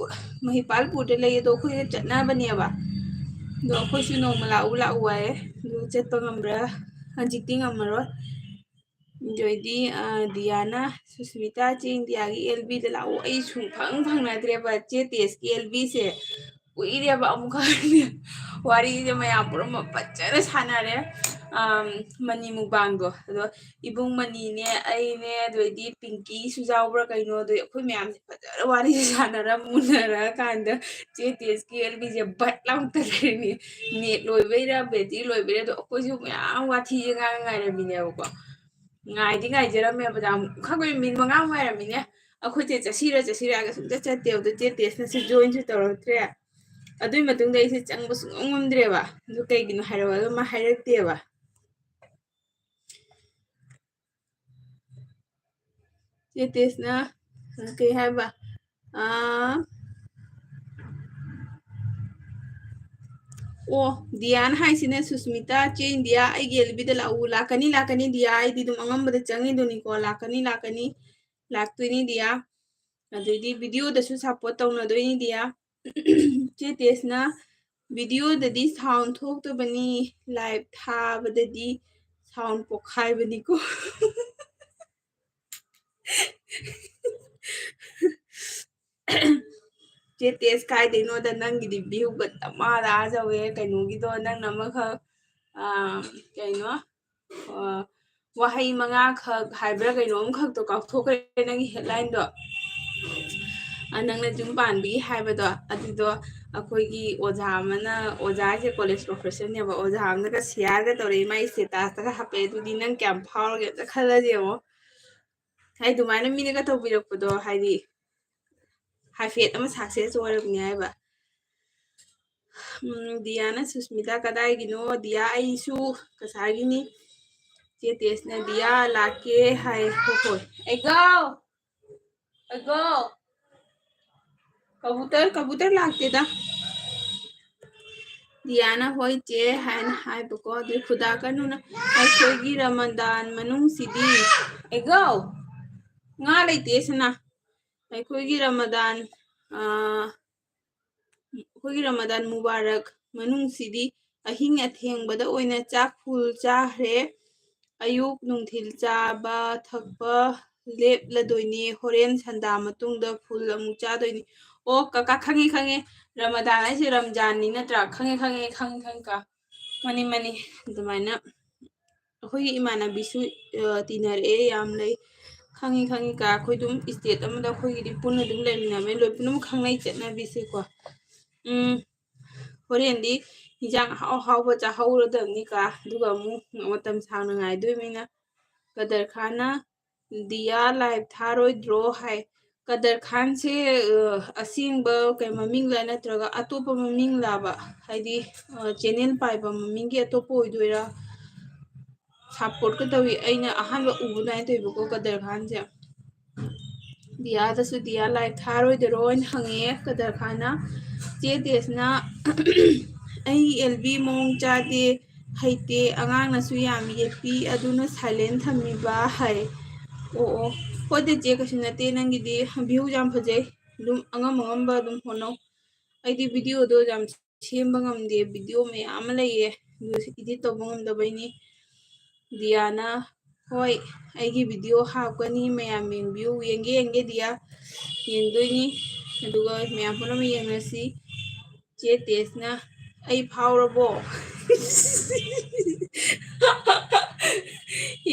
ꯃꯍꯤꯄꯥꯜꯄꯨꯔꯗ ꯂꯩꯌꯦ, ꯑꯗꯣ ꯑꯩꯈꯣꯏꯒ ꯆꯠꯅꯕꯅꯦꯕ꯫ ꯑꯗꯣ ꯑꯩꯈꯣꯏꯁꯨ ꯅꯣꯡꯃ ꯂꯥꯛꯎ, ꯂꯥꯛꯎ ꯍꯥꯏꯌꯦ꯫ ꯑꯗꯨ ꯆꯠꯄ ꯉꯝꯕ꯭ꯔꯥ? ꯍꯧꯖꯤꯛꯇꯤ ꯉꯝꯃꯔꯣꯏ꯫ ꯑꯗꯨ ꯑꯣꯏꯗꯤ, ꯑ, ꯗꯤꯌꯥꯅ, "ꯁꯨꯁꯃꯤꯇꯥ, ꯆꯦ ꯏꯟꯗꯤꯌꯥꯒꯤ ꯑꯦꯜ ꯕꯤꯗ ꯂꯥꯛꯑꯣ"꯫ ꯑꯩ ꯁꯨꯡꯐꯪ ꯐꯪꯅꯗ꯭ꯔꯦꯕ ꯆꯦ ꯇꯦꯁꯀꯤ ꯑꯦꯜ ꯕꯤꯁꯦ꯫ ꯀꯨꯏꯔꯦꯕ ꯑꯃꯨꯛꯀ ꯋꯥꯔꯤꯁꯦ ꯃꯌꯥꯝ ꯄꯨꯝꯅꯃꯛ ꯐꯖꯅ ꯁꯥꯟꯅꯔꯦ꯫ ꯑꯝ, ꯃꯅꯤ ꯃꯨꯛꯕꯥꯡꯗꯣ꯫ ꯑꯗꯣ ꯏꯕꯨꯡ ꯃꯅꯤꯅꯦ, ꯑꯩꯅꯦ, ꯑꯗꯨ ꯑꯣꯏꯗꯤ ꯄꯤꯡꯀꯤꯁꯨ ꯌꯥꯎꯕ꯭ꯔꯥ ꯀꯩꯅꯣ, ꯑꯗꯨ ꯑꯩꯈꯣꯏ ꯃꯌꯥꯝꯁꯦ ꯐꯖꯅ ꯋꯥꯔꯤꯁꯦ ꯁꯥꯟꯅꯔ ꯃꯨꯟꯅꯔꯀꯥꯟꯗ ꯆꯦ ꯇꯦꯁꯀꯤ ꯑꯦꯜ ꯕꯤꯁꯦ ꯕꯠ ꯂꯥꯎ ꯇꯠꯈ꯭ꯔꯤꯅꯤ꯫ ꯅꯦꯠ ꯂꯣꯏꯕꯩꯔꯥ, ꯕꯦꯇ꯭ꯔꯤ ꯂꯣꯏꯕꯩꯔꯥ, ꯑꯗꯣ ꯑꯩꯈꯣꯏꯁꯨ ꯃꯌꯥꯝ ꯋꯥꯊꯤꯁꯦ ꯉꯥꯡ ꯉꯥꯏꯔꯝꯃꯤꯅꯦꯕꯀꯣ꯫ ꯉꯥꯏꯗꯤ ꯉꯥꯏꯖꯔꯝꯃꯦꯕ, ꯌꯥꯝ ꯈꯪꯕꯩ ꯃꯤꯅꯤꯠ ꯃꯉꯥꯃꯨꯛ ꯉꯥꯏꯔꯝꯃꯤꯅꯦ꯫ ꯑꯩꯈꯣꯏꯁꯦ ꯆꯠꯁꯤꯔ ꯆꯠꯁꯤꯔ ꯍꯥꯏꯔꯒ ꯁꯨꯡꯆꯠ ꯆꯠꯇꯦꯕ꯫ ꯑꯗꯣ ꯆꯦ ꯇꯦꯁꯅꯁꯨ ꯖꯣꯏꯟꯁꯨ ꯇꯧꯔꯛꯇ꯭ꯔꯦ꯫ ꯑꯗꯨꯏ ꯃꯇꯨꯡꯗ ꯑꯩꯁꯦ ꯆꯪꯕ ꯁꯨꯡꯉꯝ ꯉꯝꯗ꯭ꯔꯦꯕ꯫ ꯑꯗꯨ ꯀꯩꯒꯤꯅꯣ ꯍꯥꯏꯔꯛꯑꯣ, ꯑꯗꯨ ꯃꯥ ꯍꯥꯏꯔꯛꯇꯦꯕ꯫ ꯆꯦ ꯇꯦꯁꯅ ꯀꯩ ꯍꯥꯏꯕ? ꯑꯥ, ꯑꯣ, ꯗꯤꯌꯥꯅ ꯍꯥꯏꯁꯤꯅ, "ꯁꯨꯁꯃꯤꯇꯥ, ꯆꯦ ꯏꯟꯗꯤꯌꯥ, ꯑꯩꯒꯤ ꯑꯦꯜ ꯕꯤꯗ ꯂꯥꯛꯎ"꯫ ꯂꯥꯛꯀꯅꯤ, ꯂꯥꯛꯀꯅꯤ ꯗꯤꯌꯥ, ꯑꯩꯗꯤ ꯑꯗꯨꯝ ꯑꯉꯝꯕꯗ ꯆꯪꯉꯤꯗꯨꯅꯤꯀꯣ꯫ ꯂꯥꯛꯀꯅꯤ, ꯂꯥꯛꯀꯅꯤ, ꯂꯥꯛꯇꯣꯏꯅꯤ ꯗꯤꯌꯥ꯫ ꯑꯗꯩꯗꯤ ꯚꯤꯗꯤꯑꯣꯗꯁꯨ ꯁꯞꯄꯣꯔꯠ ꯇꯧꯅꯗꯣꯏꯅꯤ ꯗꯤꯌꯥ꯫ ꯆꯦ ꯇꯦꯁꯅ, "ꯚꯤꯗꯤꯑꯣꯗꯗꯤ ꯁꯥꯎꯟ ꯊꯣꯛꯇꯕꯅꯤ, ꯂꯥꯏꯚ ꯊꯥꯕꯗꯗꯤ ꯁꯥꯎꯟ ꯄꯣꯛꯈꯥꯏꯕꯅꯤꯀꯣ"꯫ ꯆꯦ ꯇꯦꯁ, ꯀꯥꯏꯗꯩꯅꯣꯗ, ꯅꯪꯒꯤꯗꯤ ꯚ꯭ꯌꯨꯒ ꯗꯃꯥꯗ ꯑꯥ ꯌꯧꯋꯦ꯫ ꯀꯩꯅꯣꯒꯤꯗꯣ, ꯅꯪꯅ ꯑꯃꯈꯛ, ꯑꯥ, ꯀꯩꯅꯣ, ꯑꯥ, ꯋꯥꯍꯩ ꯃꯉꯥꯈꯛ ꯍꯥꯏꯕ꯭ꯔꯥ ꯀꯩꯅꯣꯝꯈꯛꯇꯣ ꯀꯥꯎꯊꯣꯛꯈ꯭ꯔꯦ, ꯅꯪꯒꯤ ꯍꯦꯗꯂꯥꯏꯟꯗꯣ꯫ ꯑꯥ, ꯅꯪꯅ ꯌꯨꯝ ꯄꯥꯟꯕꯒꯤ ꯍꯥꯏꯕꯗꯣ, ꯑꯗꯨꯗꯣ ꯑꯩꯈꯣꯏꯒꯤ ꯑꯣꯖꯥ ꯑꯃꯅ, ꯑꯣꯖꯥ ꯍꯥꯏꯁꯦ ꯀꯣꯂꯦꯖ ꯄ꯭ꯔꯣꯐꯦꯁꯔꯅꯦꯕ, ꯑꯣꯖꯥ ꯑꯃꯅꯒ ꯁꯤꯌꯥꯔꯒ ꯇꯧꯔꯛꯑꯦ, ꯃꯥꯏ ꯁ꯭ꯇꯦꯇꯁꯇꯒ ꯍꯥꯞꯄꯛꯑꯦ꯫ ꯑꯗꯨꯗꯤ ꯅꯪ ꯀꯌꯥꯝ ꯐꯥꯎꯔꯒꯦ ꯑꯝꯇ ꯈꯜꯂꯁꯦ ꯌꯦꯡꯉꯣ꯫ ꯍꯥꯏꯗꯤ ꯑꯗꯨꯃꯥꯏꯅ ꯃꯤꯅꯒ ꯇꯧꯕꯤꯔꯛꯄꯗꯣ, ꯍꯥꯏꯗꯤ ꯍꯥꯏꯐꯦꯠ ꯑꯃ ꯁꯛꯁꯦꯁ ꯑꯣꯏꯔꯕꯅꯦ ꯍꯥꯏꯕ꯫ ꯎꯝ, ꯗꯤꯌꯥꯅ, "ꯁꯨꯁꯃꯤꯇꯥ ꯀꯗꯥꯏꯒꯤꯅꯣ?" ꯗꯤꯌꯥ, ꯑꯩꯁꯨ ꯀꯁꯥꯔꯒꯤꯅꯤ꯫ ꯆꯦ ꯇꯦꯁꯅ, "ꯗꯤꯌꯥ ꯂꯥꯛꯀꯦ" ꯍꯥꯏ꯫ ꯍꯣꯏ, ꯍꯣꯏ꯫ ꯑꯩꯒꯥꯎ! ꯑꯒꯣ, ꯀꯕꯨꯇꯔ, ꯀꯕꯨꯇꯔ ꯂꯥꯛꯇꯦꯗ꯫ ꯗꯤꯌꯥꯅ "ꯍꯣꯏ ꯆꯦ" ꯍꯥꯏꯅ ꯍꯥꯏꯕꯀꯣ, ꯑꯗꯨ ꯈꯨꯗꯥ ꯀꯔꯅꯨꯅ "ꯑꯩꯈꯣꯏꯒꯤ ꯔꯃꯗꯥꯟ ꯃꯅꯨꯡꯁꯤꯗꯤ"꯫ ꯑꯦꯒꯣ, ꯉꯥ ꯂꯩꯇꯦ ꯁꯅꯥ꯫ "ꯑꯩꯈꯣꯏꯒꯤ ꯔꯃꯗꯥꯟ, ꯑꯥ, ꯑꯩꯈꯣꯏꯒꯤ ꯔꯃꯗꯥꯟ ꯃꯨꯕꯥꯔꯛ ꯃꯅꯨꯡꯁꯤꯗꯤ ꯑꯍꯤꯡ ꯑꯊꯦꯡꯕꯗ ꯑꯣꯏꯅ ꯆꯥꯛ full ꯆꯥꯈ꯭ꯔꯦ꯫ ꯑꯌꯨꯛ ꯅꯨꯡꯊꯤꯜ ꯆꯥꯕ ꯊꯛꯄ ꯂꯦꯞꯂꯗꯣꯏꯅꯦ ꯍꯣꯔꯦꯟ ꯁꯟꯗꯥ ꯃꯇꯨꯡꯗ꯫ Full ꯑꯃꯨꯛ ꯆꯥꯗꯣꯏꯅꯤ꯫ ꯑꯣ ꯀꯀꯥ, ꯈꯪꯉꯦ ꯈꯪꯉꯦ, ꯔꯃꯗꯥꯟ ꯍꯥꯏꯁꯦ ꯔꯝꯖꯥꯟꯅꯤ ꯅꯠꯇ꯭ꯔꯥ? ꯈꯪꯉꯦ ꯈꯪꯉꯦ, ꯈꯪꯉꯦ ꯈꯪꯉꯦ ꯀꯥ꯫ ꯃꯥꯅꯤ ꯃꯥꯅꯤ, ꯑꯗꯨꯃꯥꯏꯅ ꯑꯩꯈꯣꯏꯒꯤ ꯏꯃꯥꯟꯅꯕꯤꯁꯨ, ꯑ, ꯇꯤꯟꯅꯔꯛꯑꯦ ꯌꯥꯝ ꯂꯩ꯫ ꯈꯪꯉꯤ ꯈꯪꯉꯤ ꯀꯥ, ꯑꯩꯈꯣꯏ ꯑꯗꯨꯝ state ꯑꯃꯗ ꯑꯩꯈꯣꯏꯒꯤꯗꯤ ꯄꯨꯟꯅ ꯑꯗꯨꯝ ꯂꯩꯃꯤꯟꯅꯕꯅꯤ, ꯂꯣꯏ ꯄꯨꯝꯅꯃꯛ ꯈꯪꯅꯩ ꯆꯠꯅꯕꯤꯁꯦꯀꯣ꯫ ꯎꯝ, ꯍꯣꯔꯦꯟꯗꯤ ꯏꯟꯖꯥꯡ ꯑꯍꯥꯎ ꯑꯍꯥꯎꯕ ꯆꯥꯍꯧꯔꯗꯕꯅꯤ ꯀꯥ, ꯑꯗꯨꯒ ꯑꯃꯨꯛ ꯃꯇꯝ ꯁꯥꯡꯅ ꯉꯥꯏꯗꯣꯏꯅꯤꯅ꯫ ꯀꯗꯔ ꯈꯥꯟꯅ "ꯗꯤꯌꯥ live ꯊꯥꯔꯣꯏꯗ꯭ꯔꯣ?" ꯍꯥꯏ꯫ ꯀꯗꯔ ꯈꯥꯟꯁꯦ, ꯑ, ꯑꯁꯦꯡꯕ ꯀꯩ ꯃꯃꯤꯡꯂ ꯅꯠꯇ꯭ꯔꯒ ꯑꯇꯣꯞꯄ ꯃꯃꯤꯡꯂꯕ? ꯍꯥꯏꯗꯤ, ꯑ, channel ꯄꯥꯏꯕ ꯃꯃꯤꯡꯒꯤ ꯑꯇꯣꯞꯄ ꯑꯣꯏꯗꯣꯏꯔꯥ? Supportꯀ ꯇꯧꯏ꯫ ꯑꯩꯅ ꯑꯍꯥꯟꯕ ꯎꯕ ꯑꯗꯨꯃꯥꯏꯅ ꯇꯧꯋꯦꯕꯀꯣ ꯀꯗꯔ ꯈꯥꯟꯁꯦ꯫ ꯗꯤꯌꯥꯗꯁꯨ "ꯗꯤꯌꯥ live ꯊꯥꯔꯣꯏꯗꯔꯣ?" ꯍꯥꯏꯅ ꯍꯪꯉꯛꯑꯦ ꯀꯗꯔ ꯈꯥꯟꯅ꯫ ꯆꯦ ꯇꯦꯁꯅ "ꯑꯩ ꯑꯦꯜꯕꯤ ꯃꯑꯣꯡ ꯆꯥꯗꯦ, ꯍꯩꯇꯦ, ꯑꯉꯥꯡꯅꯁꯨ ꯌꯥꯝ ꯌꯦꯠꯄꯤ, ꯑꯗꯨꯅ silent ꯊꯝꯃꯤꯕ" ꯍꯥꯏ꯫ ꯑꯣ ꯑꯣ, ꯍꯣꯏꯗ ꯆꯦ, ꯀꯩꯁꯨ ꯅꯠꯇꯦ, ꯅꯪꯒꯤꯗꯤ view ꯌꯥꯝ ꯐꯖꯩ, ꯑꯗꯨꯝ ꯑꯉꯝ ꯑꯉꯝꯕ ꯑꯗꯨꯝ ꯍꯣꯠꯅꯧ꯫ ꯑꯩꯗꯤ videoꯗꯣ ꯌꯥꯝ ꯁꯦꯝꯕ ꯉꯝꯗꯦ, video ꯃꯌꯥꯝ ꯑꯃ ꯂꯩꯌꯦ, ꯑꯗꯨ edit ꯇꯧꯕ ꯉꯝꯗꯕꯩꯅꯤ꯫ ꯗꯤꯌꯥꯅ "ꯍꯣꯏ, ꯑꯩꯒꯤ video ꯍꯥꯞꯀꯅꯤ, ꯃꯌꯥꯝ ꯌꯦꯡꯕꯤꯌꯨ"꯫ ꯌꯦꯡꯒꯦ ꯌꯦꯡꯒꯦ ꯗꯤꯌꯥ, ꯌꯦꯡꯗꯣꯏꯅꯤ꯫ ꯑꯗꯨꯒ ꯃꯌꯥꯝ ꯄꯨꯝꯅꯃꯛ ꯌꯦꯡꯅꯁꯤ꯫ ꯆꯦ ꯇꯦꯁꯅ "ꯑꯩ ꯐꯥꯎꯔꯕꯣ?"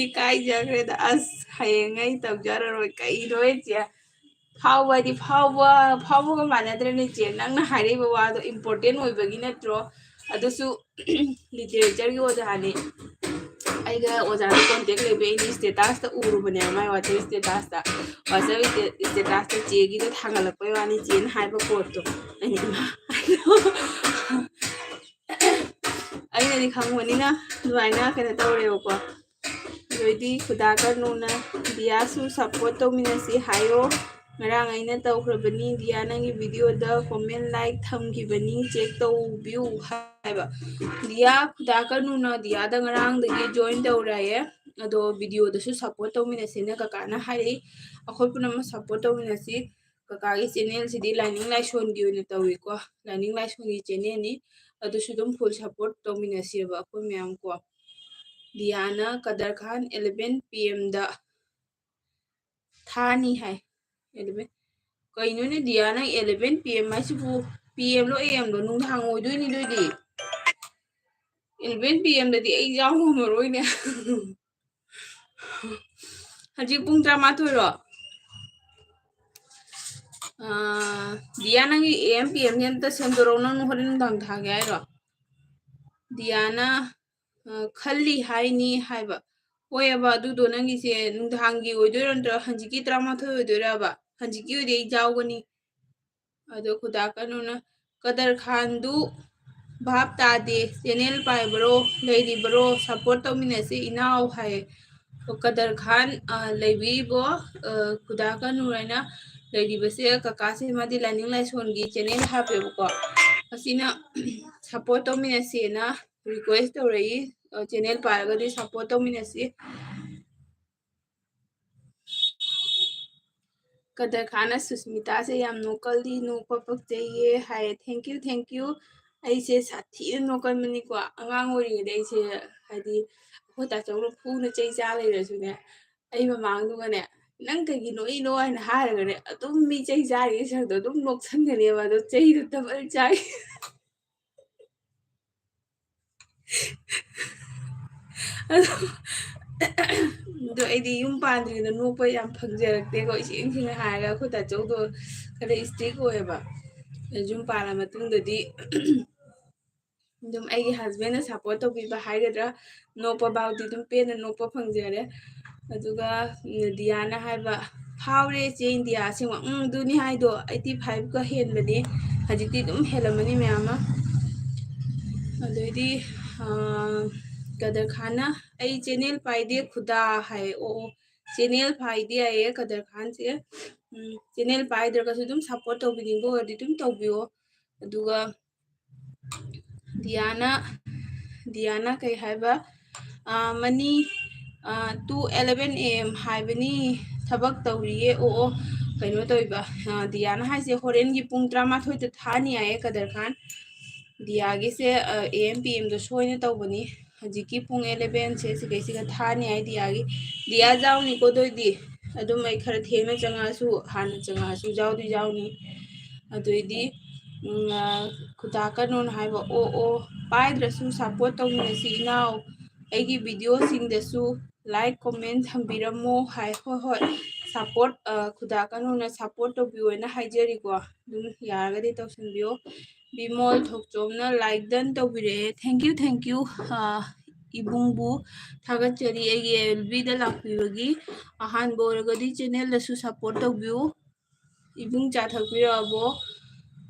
ꯏꯀꯥꯏꯖꯈ꯭ꯔꯦꯗ꯫ ꯑꯁ, ꯍꯌꯦꯡ ꯑꯩ ꯇꯧꯖꯔꯔꯣꯏ꯫ ꯀꯩꯅꯣꯍꯦ ꯆꯦ? ꯐꯥꯎꯕ ꯍꯥꯏꯗꯤ ꯐꯥꯎꯕ, ꯐꯥꯎꯕꯒ ꯃꯥꯟꯅꯗ꯭ꯔꯦꯅꯦ ꯆꯦ꯫ ꯅꯪꯅ ꯍꯥꯏꯔꯛꯏꯕ ꯋꯥꯗꯣ important ꯑꯣꯏꯕꯒꯤ ꯅꯠꯇ꯭ꯔꯣ? ꯑꯗꯨꯁꯨ literatureꯒꯤ ꯑꯣꯖꯥꯅꯤ꯫ ꯑꯩꯒ ꯑꯣꯖꯥꯒ contact ꯂꯩꯕꯩ ꯑꯩꯗꯤ statusꯇ ꯎꯔꯨꯕꯅꯦꯕ, ꯃꯥꯏ WhatsApp statusꯇ꯫ WhatsApp sta-, statusꯇ ꯆꯦꯒꯤꯗꯣ ꯊꯥꯡꯒꯠꯂꯛꯄꯩ ꯋꯥꯅꯤ, ꯆꯦꯅ ꯍꯥꯏꯕ ꯄꯣꯠꯇꯣ꯫ ꯑꯩꯅ, "ꯏꯃꯥ, ꯑꯩꯅꯗꯤ ꯈꯪꯕꯅꯤꯅ ꯑꯗꯨꯃꯥꯏꯅ ꯀꯩꯅꯣ ꯇꯧꯔꯦꯕꯀꯣ"꯫ ꯑꯗꯨ ꯑꯣꯏꯗꯤ ꯈꯨꯗꯥ ꯀꯔꯅꯨꯅ "ꯗꯤꯌꯥꯁꯨ support ꯇꯧꯃꯤꯟꯅꯁꯤ ꯍꯥꯏꯌꯣ"꯫ ꯉꯔꯥꯡ ꯑꯩꯅ ꯇꯧꯈ꯭ꯔꯕꯅꯤ, ꯗꯤꯌꯥ ꯅꯪꯒꯤ ꯚꯤꯗꯤꯑꯣꯗ ꯀꯣꯃꯦꯟ ꯂꯥꯏꯛ ꯊꯝꯈꯤꯕꯅꯤ, ꯆꯦꯛ ꯇꯧꯕꯤꯌꯨ ꯍꯥꯏꯕ꯫ ꯗꯤꯌꯥ ꯈꯨꯗꯥ ꯀꯅꯨꯅ ꯗꯤꯌꯥꯗ ꯉꯔꯥꯡꯗꯒꯤ ꯖꯣꯏꯟ ꯇꯧꯔꯦ꯫ ꯑꯗꯣ ꯚꯤꯗꯤꯑꯣꯗꯁꯨ ꯁꯞꯄꯣꯔꯠ ꯇꯧꯃꯤꯟꯅꯁꯦꯅ ꯀꯀꯥꯅ ꯍꯥꯏꯔꯛꯏ꯫ ꯑꯩꯈꯣꯏ ꯄꯨꯝꯅꯃꯛ ꯁꯞꯄꯣꯔꯠ ꯇꯧꯃꯤꯟꯅꯁꯤ꯫ ꯀꯀꯥꯒꯤ ꯆꯦꯅꯦꯜꯁꯤꯗꯤ ꯂꯥꯏꯅꯤꯡ ꯂꯥꯏꯁꯣꯟꯒꯤ ꯑꯣꯏꯅ ꯇꯧꯏꯀꯣ, ꯂꯥꯏꯅꯤꯡ ꯂꯥꯏꯁꯣꯟꯒꯤ ꯆꯦꯅꯦꯜꯅꯤ꯫ ꯑꯗꯨꯁꯨ ꯑꯗꯨꯝ ꯐꯨꯜ ꯁꯞꯄꯣꯔꯠ ꯇꯧꯃꯤꯟꯅꯁꯦꯕ ꯑꯩꯈꯣꯏ ꯃꯌꯥꯝ ꯀꯣ꯫ ꯗꯤꯌꯥꯅ ꯀꯗꯔ ꯈꯥꯟ eleven PM ꯗ ꯊꯥꯅꯤ ꯍꯥꯏ꯫ Eleven? ꯀꯩꯅꯣꯅꯦ ꯗꯤꯌꯥ, ꯅꯪ eleven PM ꯍꯥꯏꯁꯤꯕꯨ? PM ꯂꯣ AM ꯂꯣ? ꯅꯨꯡꯗꯥꯡ ꯑꯣꯏꯗꯣꯏꯅꯤ ꯑꯗꯨꯏꯗꯤ꯫ Eleven PM ꯗꯗꯤ ꯑꯩ ꯌꯥꯎ ꯉꯝꯃꯔꯣꯏꯅꯦ꯫ ꯍꯧꯖꯤꯛ ꯄꯨꯡ ꯇꯔꯥꯃꯥꯊꯣꯏꯔꯣ? ꯑꯥ, ꯗꯤꯌꯥ, ꯅꯪꯒꯤ AM PMꯁꯦ ꯑꯝꯇ ꯁꯦꯝꯗꯣꯔꯛꯑꯣ, ꯅꯪ ꯍꯣꯔꯦꯟ ꯅꯨꯡꯗꯥꯡ ꯊꯥꯒꯦ ꯍꯥꯏꯔꯣ? ꯗꯤꯌꯥꯅ, ꯑ, ꯈꯜꯂꯤ ꯍꯥꯏꯅꯤ ꯍꯥꯏꯕ꯫ ꯍꯣꯏꯑꯕ, ꯑꯗꯨꯗꯣ ꯅꯪꯒꯤꯁꯦ ꯅꯨꯡꯗꯥꯡꯒꯤ ꯑꯣꯏꯗꯣꯏꯔꯣ, ꯅꯠꯇ꯭ꯔꯒ ꯍꯟꯖꯤꯛꯀꯤ ꯇꯔꯥꯃꯥꯊꯣꯏ ꯑꯣꯏꯗꯣꯏꯔꯕ? ꯍꯟꯖꯤꯛꯀꯤ ꯑꯣꯏꯗꯤ ꯑꯩ ꯌꯥꯎꯒꯅꯤ꯫ ꯑꯗꯣ ꯈꯨꯗꯥ ꯀꯅꯨꯅ, ꯀꯗꯔ ꯈꯥꯟꯗꯨ ꯚꯥꯞ ꯇꯥꯗꯦ, ꯆꯦꯅꯦꯜ ꯄꯥꯏꯕꯔꯣ, ꯂꯩꯔꯤꯕꯔꯣ? ꯁꯞꯄꯣꯔꯠ ꯇꯧꯃꯤꯟꯅꯁꯤ ꯏꯅꯥꯎ ꯍꯥꯏ꯫ ꯑꯣ, ꯀꯗꯔ ꯈꯥꯟ, ꯑ, ꯂꯩꯕꯤꯔꯤꯕꯣ? ꯑ, ꯈꯨꯗꯥ ꯀꯅꯨ ꯍꯥꯏꯅ ꯂꯩꯔꯤꯕꯁꯦ ꯀꯀꯥꯁꯦ, ꯃꯥꯗꯤ ꯂꯥꯏꯅꯤꯡ ꯂꯥꯏꯁꯣꯟꯒꯤ ꯆꯦꯅꯦꯜ ꯍꯥꯞꯄꯦꯕꯀꯣ꯫ ꯑꯁꯤꯅ ꯁꯞꯄꯣꯔꯠ ꯇꯧꯃꯤꯟꯅꯁꯦꯅ ꯔꯤꯀ꯭ꯋꯦꯁ ꯇꯧꯔꯛꯏ꯫ ꯑ, ꯆꯦꯅꯦꯜ ꯄꯥꯏꯔꯒꯗꯤ ꯁꯞꯄꯣꯔꯠ ꯇꯧꯃꯤꯟꯅꯁꯤ꯫ ꯀꯗꯔ ꯈꯥꯟꯅ ꯁꯨꯁꯃꯤꯇꯥꯁꯦ ꯌꯥꯝ ꯅꯣꯛꯀꯜꯂꯤ, ꯅꯣꯛꯄ ꯄꯛꯆꯩꯌꯦ ꯍꯥꯏꯌꯦ꯫ Thank you, thank you꯫ ꯑꯩꯁꯦ ꯁꯥꯊꯤꯅ ꯅꯣꯛꯀꯟꯕꯅꯤꯀꯣ꯫ ꯑꯉꯥꯡ ꯑꯣꯏꯔꯤꯉꯩꯗ ꯑꯩꯁꯦ, ꯍꯥꯏꯗꯤ, ꯑꯩꯈꯣꯏ ꯇꯥꯆꯧꯅ ꯐꯨꯅ ꯆꯩ ꯆꯥ ꯂꯩꯔꯁꯨꯅꯦ, ꯑꯩ ꯃꯃꯥꯡꯗꯨꯒꯅꯦ, "ꯅꯪ ꯀꯩꯒꯤ ꯅꯣꯛꯏꯅꯣ?" ꯍꯥꯏꯅ ꯍꯥꯏꯔꯒꯅꯦ, ꯑꯗꯨꯝ ꯃꯤ ꯆꯩ ꯆꯥꯔꯤꯉꯩ ꯁꯔꯨꯛꯇꯣ ꯑꯗꯨꯝ ꯅꯣꯛꯁꯟꯒꯅꯦꯕ꯫ ꯑꯗꯣ ꯆꯩꯗꯣ ꯗꯕꯜ ꯆꯥꯏ꯫ ꯑꯗꯣ, ꯑꯗꯣ ꯑꯩꯗꯤ ꯌꯨꯝ ꯄꯥꯟꯗ꯭ꯔꯤꯉꯩꯗ ꯅꯣꯛꯄ ꯌꯥꯝ ꯐꯪꯖꯔꯛꯇꯦꯀꯣ꯫ ꯏꯁꯦꯡ ꯁꯦꯡꯅ ꯍꯥꯏꯔꯒ ꯑꯩꯈꯣꯏ ꯇꯥꯆꯧꯗꯣ ꯈꯔ ꯏꯁꯇ꯭ꯔꯤꯛ ꯑꯣꯏꯌꯦꯕ꯫ ꯌꯨꯝ ꯄꯥꯜꯂ ꯃꯇꯨꯡꯗꯗꯤ ꯑꯗꯨꯝ ꯑꯩꯒꯤ ꯍꯁꯕꯦꯟꯅ ꯁꯞꯄꯣꯔꯠ ꯇꯧꯕꯤꯕ ꯍꯥꯏꯒꯗ꯭ꯔꯥ, ꯅꯣꯛꯄ ꯐꯥꯎꯗꯤ ꯑꯗꯨꯝ ꯄꯦꯟꯅ ꯅꯣꯛꯄ ꯐꯪꯖꯔꯦ꯫ ꯑꯗꯨꯒ, ꯎꯝ, ꯗꯤꯌꯥꯅ ꯍꯥꯏꯕ, "ꯐꯥꯎꯔꯦ ꯆꯦ ꯏꯟꯗꯤꯌꯥ ꯑꯁꯦꯡꯕ꯫" ꯎꯝ, ꯑꯗꯨꯅꯤ ꯍꯥꯏꯗꯣ, eighty five ꯀ ꯍꯦꯟꯕꯅꯤ꯫ ꯍꯧꯖꯤꯛꯇꯤ ꯑꯗꯨꯝ ꯍꯦꯜꯂꯝꯃꯅꯤ ꯃꯌꯥꯝ ꯑꯃ꯫ ꯑꯗꯩꯗꯤ, ꯑꯥ, ꯀꯗꯔ ꯈꯥꯟꯅ, "ꯑꯩ ꯆꯦꯅꯦꯜ ꯄꯥꯏꯗꯦ ꯈꯨꯗꯥ" ꯍꯥꯏ꯫ ꯑꯣ, ꯑꯣ, ꯆꯦꯅꯦꯜ ꯄꯥꯏꯗꯦ ꯍꯥꯏꯌꯦ ꯀꯗꯔ ꯈꯥꯟꯁꯦ꯫ ꯎꯝ, channel ꯄꯥꯏꯗ꯭ꯔꯒꯁꯨ ꯑꯗꯨꯝ support ꯇꯧꯕꯤꯅꯤꯡꯕ ꯑꯣꯏꯔꯗꯤ ꯑꯗꯨꯝ ꯇꯧꯕꯤꯌꯣ꯫ ꯑꯗꯨꯒ ꯗꯤꯌꯥꯅ, ꯗꯤꯌꯥꯅ ꯀꯩ ꯍꯥꯏꯕ, ꯑꯥ, ꯃꯅꯤ, ꯑꯥ, two eleven A M ꯍꯥꯏꯕꯅꯤ, ꯊꯕꯛ ꯇꯧꯔꯤꯌꯦ꯫ ꯑꯣ, ꯑꯣ, ꯀꯩꯅꯣ ꯇꯧꯏꯕ, ꯑꯥ, ꯗꯤꯌꯥꯅ ꯍꯥꯏꯁꯦ ꯍꯣꯔꯦꯟꯒꯤ ꯄꯨꯡ ꯇꯔꯥꯃꯥꯊꯣꯏꯗ ꯊꯥꯅꯤ ꯍꯥꯏꯌꯦ, ꯀꯗꯔ ꯈꯥꯟ꯫ ꯗꯤꯌꯥꯒꯤꯁꯦ, ꯑꯥ, A M P M ꯗꯣ ꯁꯣꯏꯅ ꯇꯧꯕꯅꯤ꯫ ꯍꯧꯖꯤꯛꯀꯤ ꯄꯨꯡ eleven ꯁꯦ ꯁꯤꯈꯩꯁꯤꯒ ꯊꯥꯅꯤ ꯍꯥꯏ ꯗꯤꯌꯥꯒꯤ꯫ ꯗꯤꯌꯥ ꯌꯥꯎꯅꯤꯀꯣ, ꯑꯗꯨꯏꯗꯤ꯫ ꯑꯗꯨꯝ ꯑꯩ ꯈꯔ ꯊꯦꯡꯅ ꯆꯪꯉꯛꯑꯁꯨ, ꯍꯥꯟꯅ ꯆꯪꯉꯛꯑꯁꯨ ꯌꯥꯎꯗꯤ ꯌꯥꯎꯅꯤ꯫ ꯑꯗꯨꯏꯗꯤ, ꯎꯝ, ꯑꯥ, ꯈꯨꯗꯥ ꯀꯅꯣꯅ ꯍꯥꯏꯕ, "ꯑꯣ, ꯑꯣ, ꯄꯥꯏꯗ꯭ꯔꯁꯨ support ꯇꯧꯃꯤꯟꯅꯁꯤ ꯏꯅꯥꯎ꯫ ꯑꯩꯒꯤ video ꯁꯤꯡꯗꯁꯨ like, comment ꯊꯝꯕꯤꯔꯝꯃꯣ" ꯍꯥꯏ꯫ ꯍꯣꯏ, ꯍꯣꯏ, support, ꯑꯥ, ꯈꯨꯗꯥ ꯀꯅꯣꯅ support ꯇꯧꯕꯤꯌꯣꯅ ꯍꯥꯏꯖꯔꯤꯀꯣ꯫ ꯑꯗꯨꯝ ꯌꯥꯔꯒꯗꯤ ꯇꯧꯁꯟꯕꯤꯌꯣ꯫ ꯕꯤꯃꯣꯜ ꯊꯣꯛꯆꯣꯝꯅ like done ꯇꯧꯕꯤꯔꯛꯑꯦ꯫ Thank you, thank you, ꯑꯥ, ꯏꯕꯨꯡꯕꯨ ꯊꯥꯒꯠꯆꯔꯤ ꯑꯩꯒꯤ L B ꯗ ꯂꯥꯛꯄꯤꯕꯒꯤ꯫ ꯑꯍꯥꯟꯕ ꯑꯣꯏꯔꯒꯗꯤ channel ꯗꯁꯨ support ꯇꯧꯕꯤꯌꯨ꯫ ꯏꯕꯨꯡ ꯆꯥ ꯊꯛꯄꯤꯔꯛꯑꯕꯣ?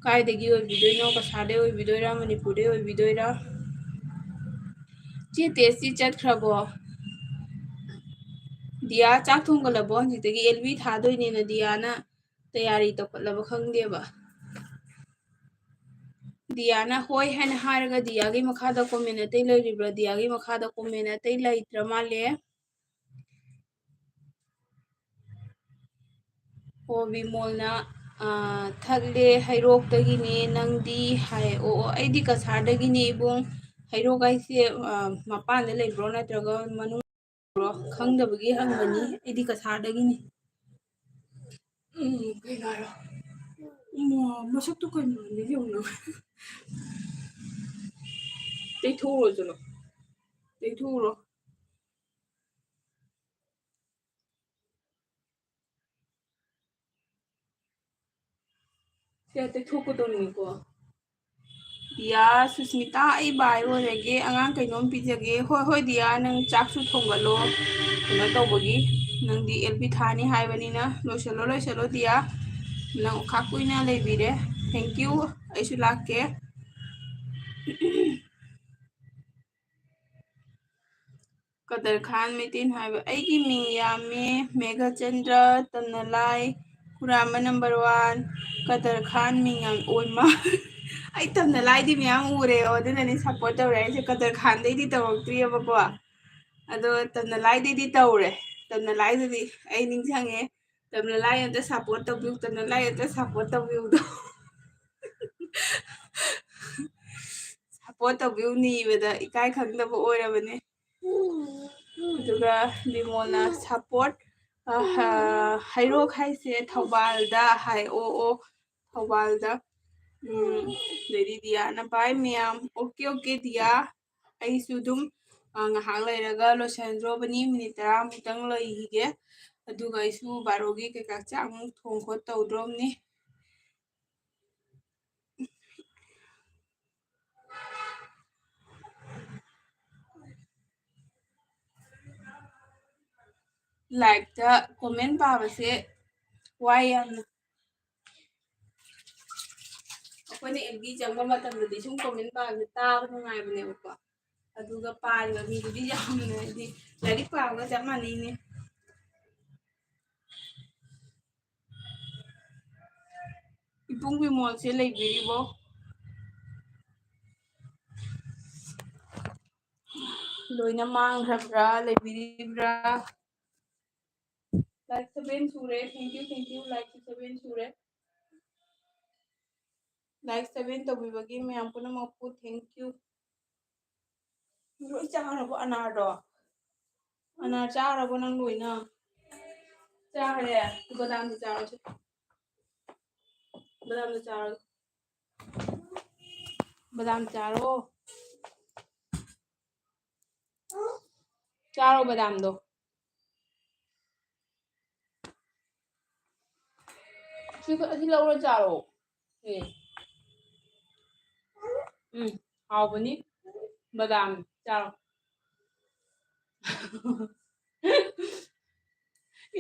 ꯀꯥꯏꯗꯒꯤ ꯑꯣꯏꯕꯤꯗꯣꯏꯅꯣ? ꯀꯁꯥꯔꯗꯩ ꯑꯣꯏꯕꯤꯗꯣꯏꯔꯥ, ꯃꯅꯤꯄꯨꯔꯗꯩ ꯑꯣꯏꯕꯤꯗꯣꯏꯔꯥ? ꯆꯦ ꯇꯦꯁꯇꯤ ꯆꯠꯈ꯭ꯔꯕꯣ? ꯗꯤꯌꯥ ꯆꯥꯛ ꯊꯣꯡꯒꯠꯂꯕꯣ? ꯍꯧꯖꯤꯛꯇꯒꯤ L B ꯊꯥꯗꯣꯏꯅꯦꯅ ꯗꯤꯌꯥꯅ ꯇꯌꯥꯔꯤ ꯇꯧꯈꯠꯂꯕ ꯈꯪꯗꯦꯕ꯫ ꯗꯤꯌꯥꯅ ꯍꯣꯏ ꯍꯥꯏꯅ ꯍꯥꯏꯔꯒ ꯗꯤꯌꯥꯒꯤ ꯃꯈꯥꯗ comment ꯑꯇꯩ ꯂꯩꯔꯤꯕ꯭ꯔꯥ? ꯗꯤꯌꯥꯒꯤ ꯃꯈꯥꯗ comment ꯑꯇꯩ ꯂꯩꯇ꯭ꯔ ꯃꯥꯜꯂꯦ꯫ ꯑꯣ, ꯕꯤꯃꯣꯜꯅ, ꯑꯥ, "ꯊꯛꯂꯦ, ꯍꯩꯔꯣꯛꯇꯒꯤꯅꯦ, ꯅꯪꯗꯤ?" ꯍꯥꯏ꯫ ꯑꯣ, ꯑꯣ, ꯑꯩꯗꯤ ꯀꯁꯥꯔꯗꯒꯤꯅꯦ ꯏꯕꯨꯡ꯫ ꯍꯩꯔꯣꯛ ꯍꯥꯏꯁꯦ, ꯑꯥ, ꯃꯄꯥꯟꯗ ꯂꯩꯕ꯭ꯔꯣ ꯅꯠꯇ꯭ꯔꯒ ꯃꯅꯨꯡ ꯈꯪꯗꯕꯒꯤ ꯍꯪꯕꯅꯤ꯫ ꯑꯩꯗꯤ ꯀꯁꯥꯔꯗꯒꯤꯅꯤ꯫ ꯎꯝ, ꯀꯩꯅꯣ ꯍꯥꯏꯔꯣ? ꯎꯝ, ꯃꯁꯛꯇꯣ ꯀꯩꯅꯣ ꯌꯦꯡꯉꯣ꯫ ꯇꯩꯊꯣꯛꯎꯔꯣ ꯆꯠꯂꯣ꯫ ꯇꯩꯊꯣꯛꯎꯔꯣ꯫ ꯁꯦ, ꯇꯩꯊꯣꯛꯀꯗꯧꯅꯤꯀꯣ꯫ ꯗꯤꯌꯥ, ꯁꯨꯁꯃꯤꯇꯥ, ꯑꯩ ꯕꯥꯏ ꯑꯣꯏꯔꯒꯦ, ꯑꯉꯥꯡ ꯀꯩꯅꯣꯝ ꯄꯤꯖꯒꯦ꯫ ꯍꯣꯏ, ꯍꯣꯏ, ꯗꯤꯌꯥ, ꯅꯪ ꯆꯥꯛꯁꯨ ꯊꯣꯡꯒꯠꯂꯣ, ꯀꯩꯅꯣ ꯇꯧꯕꯒꯤ, ꯅꯪꯗꯤ L B ꯊꯥꯅꯤ ꯍꯥꯏꯕꯅꯤꯅ꯫ ꯂꯣꯏꯁꯜꯂꯣ, ꯂꯣꯏꯁꯜꯂꯣ, ꯗꯤꯌꯥ, ꯅꯪ ꯑꯣꯈꯥꯛ ꯀꯨꯏꯅ ꯂꯩꯕꯤꯔꯦ꯫ Thank you, ꯑꯩꯁꯨ ꯂꯥꯛꯀꯦ꯫ ꯀꯗꯔ ꯈꯥꯟ ꯃꯩꯇꯦꯟ ꯍꯥꯏꯕ, ꯑꯩꯒꯤ ꯃꯤꯡ ꯌꯥꯝꯃꯤ, ꯃꯦꯘꯆꯟꯗ꯭ꯔ, ꯇꯝꯅꯂꯥꯏ, ꯄꯨꯔꯥ ꯑꯃ number one꯫ ꯀꯗꯔ ꯈꯥꯟ ꯃꯤꯡ ꯌꯥꯝ ꯑꯣꯏꯃ꯫ ꯑꯩ ꯇꯝꯅ ꯂꯥꯏꯗꯤ ꯃꯌꯥꯝ ꯎꯔꯦ, ꯑꯗꯨꯅꯅꯦ support ꯇꯧꯔꯦ ꯍꯥꯏꯁꯦ꯫ ꯀꯗꯔ ꯈꯥꯟꯗꯩꯗꯤ ꯇꯧꯔꯛꯇ꯭ꯔꯤꯑꯕꯀꯣ, ꯑꯗꯣ ꯇꯝꯅ ꯂꯥꯏꯗꯩꯗꯤ ꯇꯧꯔꯦ꯫ ꯇꯝꯅ ꯂꯥꯏꯗꯨꯗꯤ ꯑꯩ ꯅꯤꯡꯁꯤꯡꯉꯦ꯫ ꯇꯝꯅ ꯂꯥꯏ ꯑꯝꯇ support ꯇꯧꯕꯤꯌꯨ, ꯇꯝꯅ ꯂꯥꯏ ꯑꯝꯇ support ꯇꯧꯕꯤꯌꯨꯗꯣ꯫ Support ꯇꯧꯕꯤꯌꯨ ꯅꯤꯕꯗ ꯏꯀꯥꯏ ꯈꯪꯗꯕ ꯑꯣꯏꯔꯕꯅꯦ꯫ ꯑꯗꯨꯒ ꯕꯤꯃꯣꯜꯅ support, ꯑ, ꯍ-, ꯍꯩꯔꯣꯛ ꯍꯥꯏꯁꯦ ꯊꯧꯕꯥꯜꯗ ꯍꯥꯏ꯫ ꯑꯣ, ꯑꯣ, ꯊꯧꯕꯥꯜꯗ꯫ ꯎꯝ, ꯑꯗꯩꯗꯤ ꯗꯤꯌꯥꯅ bye ꯃꯌꯥꯝ꯫ Okay, okay, ꯗꯤꯌꯥ꯫ ꯑꯩꯁꯨ ꯑꯗꯨꯝ, ꯑ, ꯉꯥꯏꯍꯥꯛ ꯂꯩꯔꯒ ꯂꯣꯏꯁꯤꯟꯗ꯭ꯔꯣꯕꯅꯤ, minute ꯇꯔꯥꯃꯨꯛꯇꯪ ꯂꯩꯈꯤꯒꯦ꯫ ꯑꯗꯨꯒ ꯑꯩꯁꯨ ꯕꯥꯔꯣꯒꯤ ꯀꯩꯀꯥ ꯆꯥꯛ ꯑꯃꯨꯛ ꯊꯣꯡ ꯈꯣꯠ ꯇꯧꯗ꯭ꯔꯣꯕꯅꯤ꯫ Live ꯇ comment ꯄꯥꯕꯁꯦ ꯋꯥꯏ ꯌꯥꯝꯅ꯫ ꯑꯩꯈꯣꯏꯅ F B ꯆꯪꯕ ꯃꯇꯝꯗꯗꯤ ꯁꯨꯝ comment ꯄꯥꯕꯁꯦ ꯇꯥꯕ ꯅꯨꯡꯉꯥꯏꯕꯅꯦꯕꯀꯣ, ꯑꯗꯨꯒ ꯄꯥꯔꯤꯕ ꯃꯤꯗꯨꯗꯤ ꯌꯥꯝꯅ, ꯍꯥꯏꯗꯤ, ꯂꯥꯏꯔꯤꯛ ꯄꯥꯕꯒ ꯆꯞ ꯃꯥꯟꯅꯩꯅꯦ꯫ ꯏꯕꯨꯡ ꯕꯤꯃꯣꯜꯁꯦ ꯂꯩꯕꯤꯔꯤꯕꯣ? ꯂꯣꯏꯅ ꯃꯥꯡꯈ꯭ꯔꯕ꯭ꯔꯥ, ꯂꯩꯕꯤꯔꯤꯕ꯭ꯔꯥ? Like seven ꯁꯨꯔꯦ꯫ Thank you, thank you. Like seven ꯁꯨꯔꯦ꯫ Like seven ꯇꯧꯕꯤꯕꯒꯤ ꯃꯌꯥꯝ ꯄꯨꯝꯅꯃꯛꯄꯨ thank you꯫ ꯂꯣꯏ ꯆꯥꯔꯕꯣ ꯑꯅꯥꯔꯗꯣ? ꯑꯅꯥꯔ ꯆꯥꯔꯕꯣ ꯅꯪ ꯂꯣꯏꯅ? ꯆꯥꯔꯦ꯫ ꯕꯗꯥꯝꯗꯤ ꯆꯥꯔꯣ ꯁꯦ꯫ ꯕꯗꯥꯝꯗꯣ ꯆꯥꯔꯣ꯫ ꯕꯗꯥꯝ ꯆꯥꯔꯣ꯫ ꯆꯥꯔꯣ ꯕꯗꯥꯝꯗꯣ꯫ ꯁꯤ, ꯑꯁꯤ ꯂꯧꯔ ꯆꯥꯔꯣ꯫ ꯑꯦ꯫ ꯎꯝ, ꯍꯥꯎꯕꯅꯤ꯫ ꯕꯗꯥꯝ ꯆꯥꯔꯣ꯫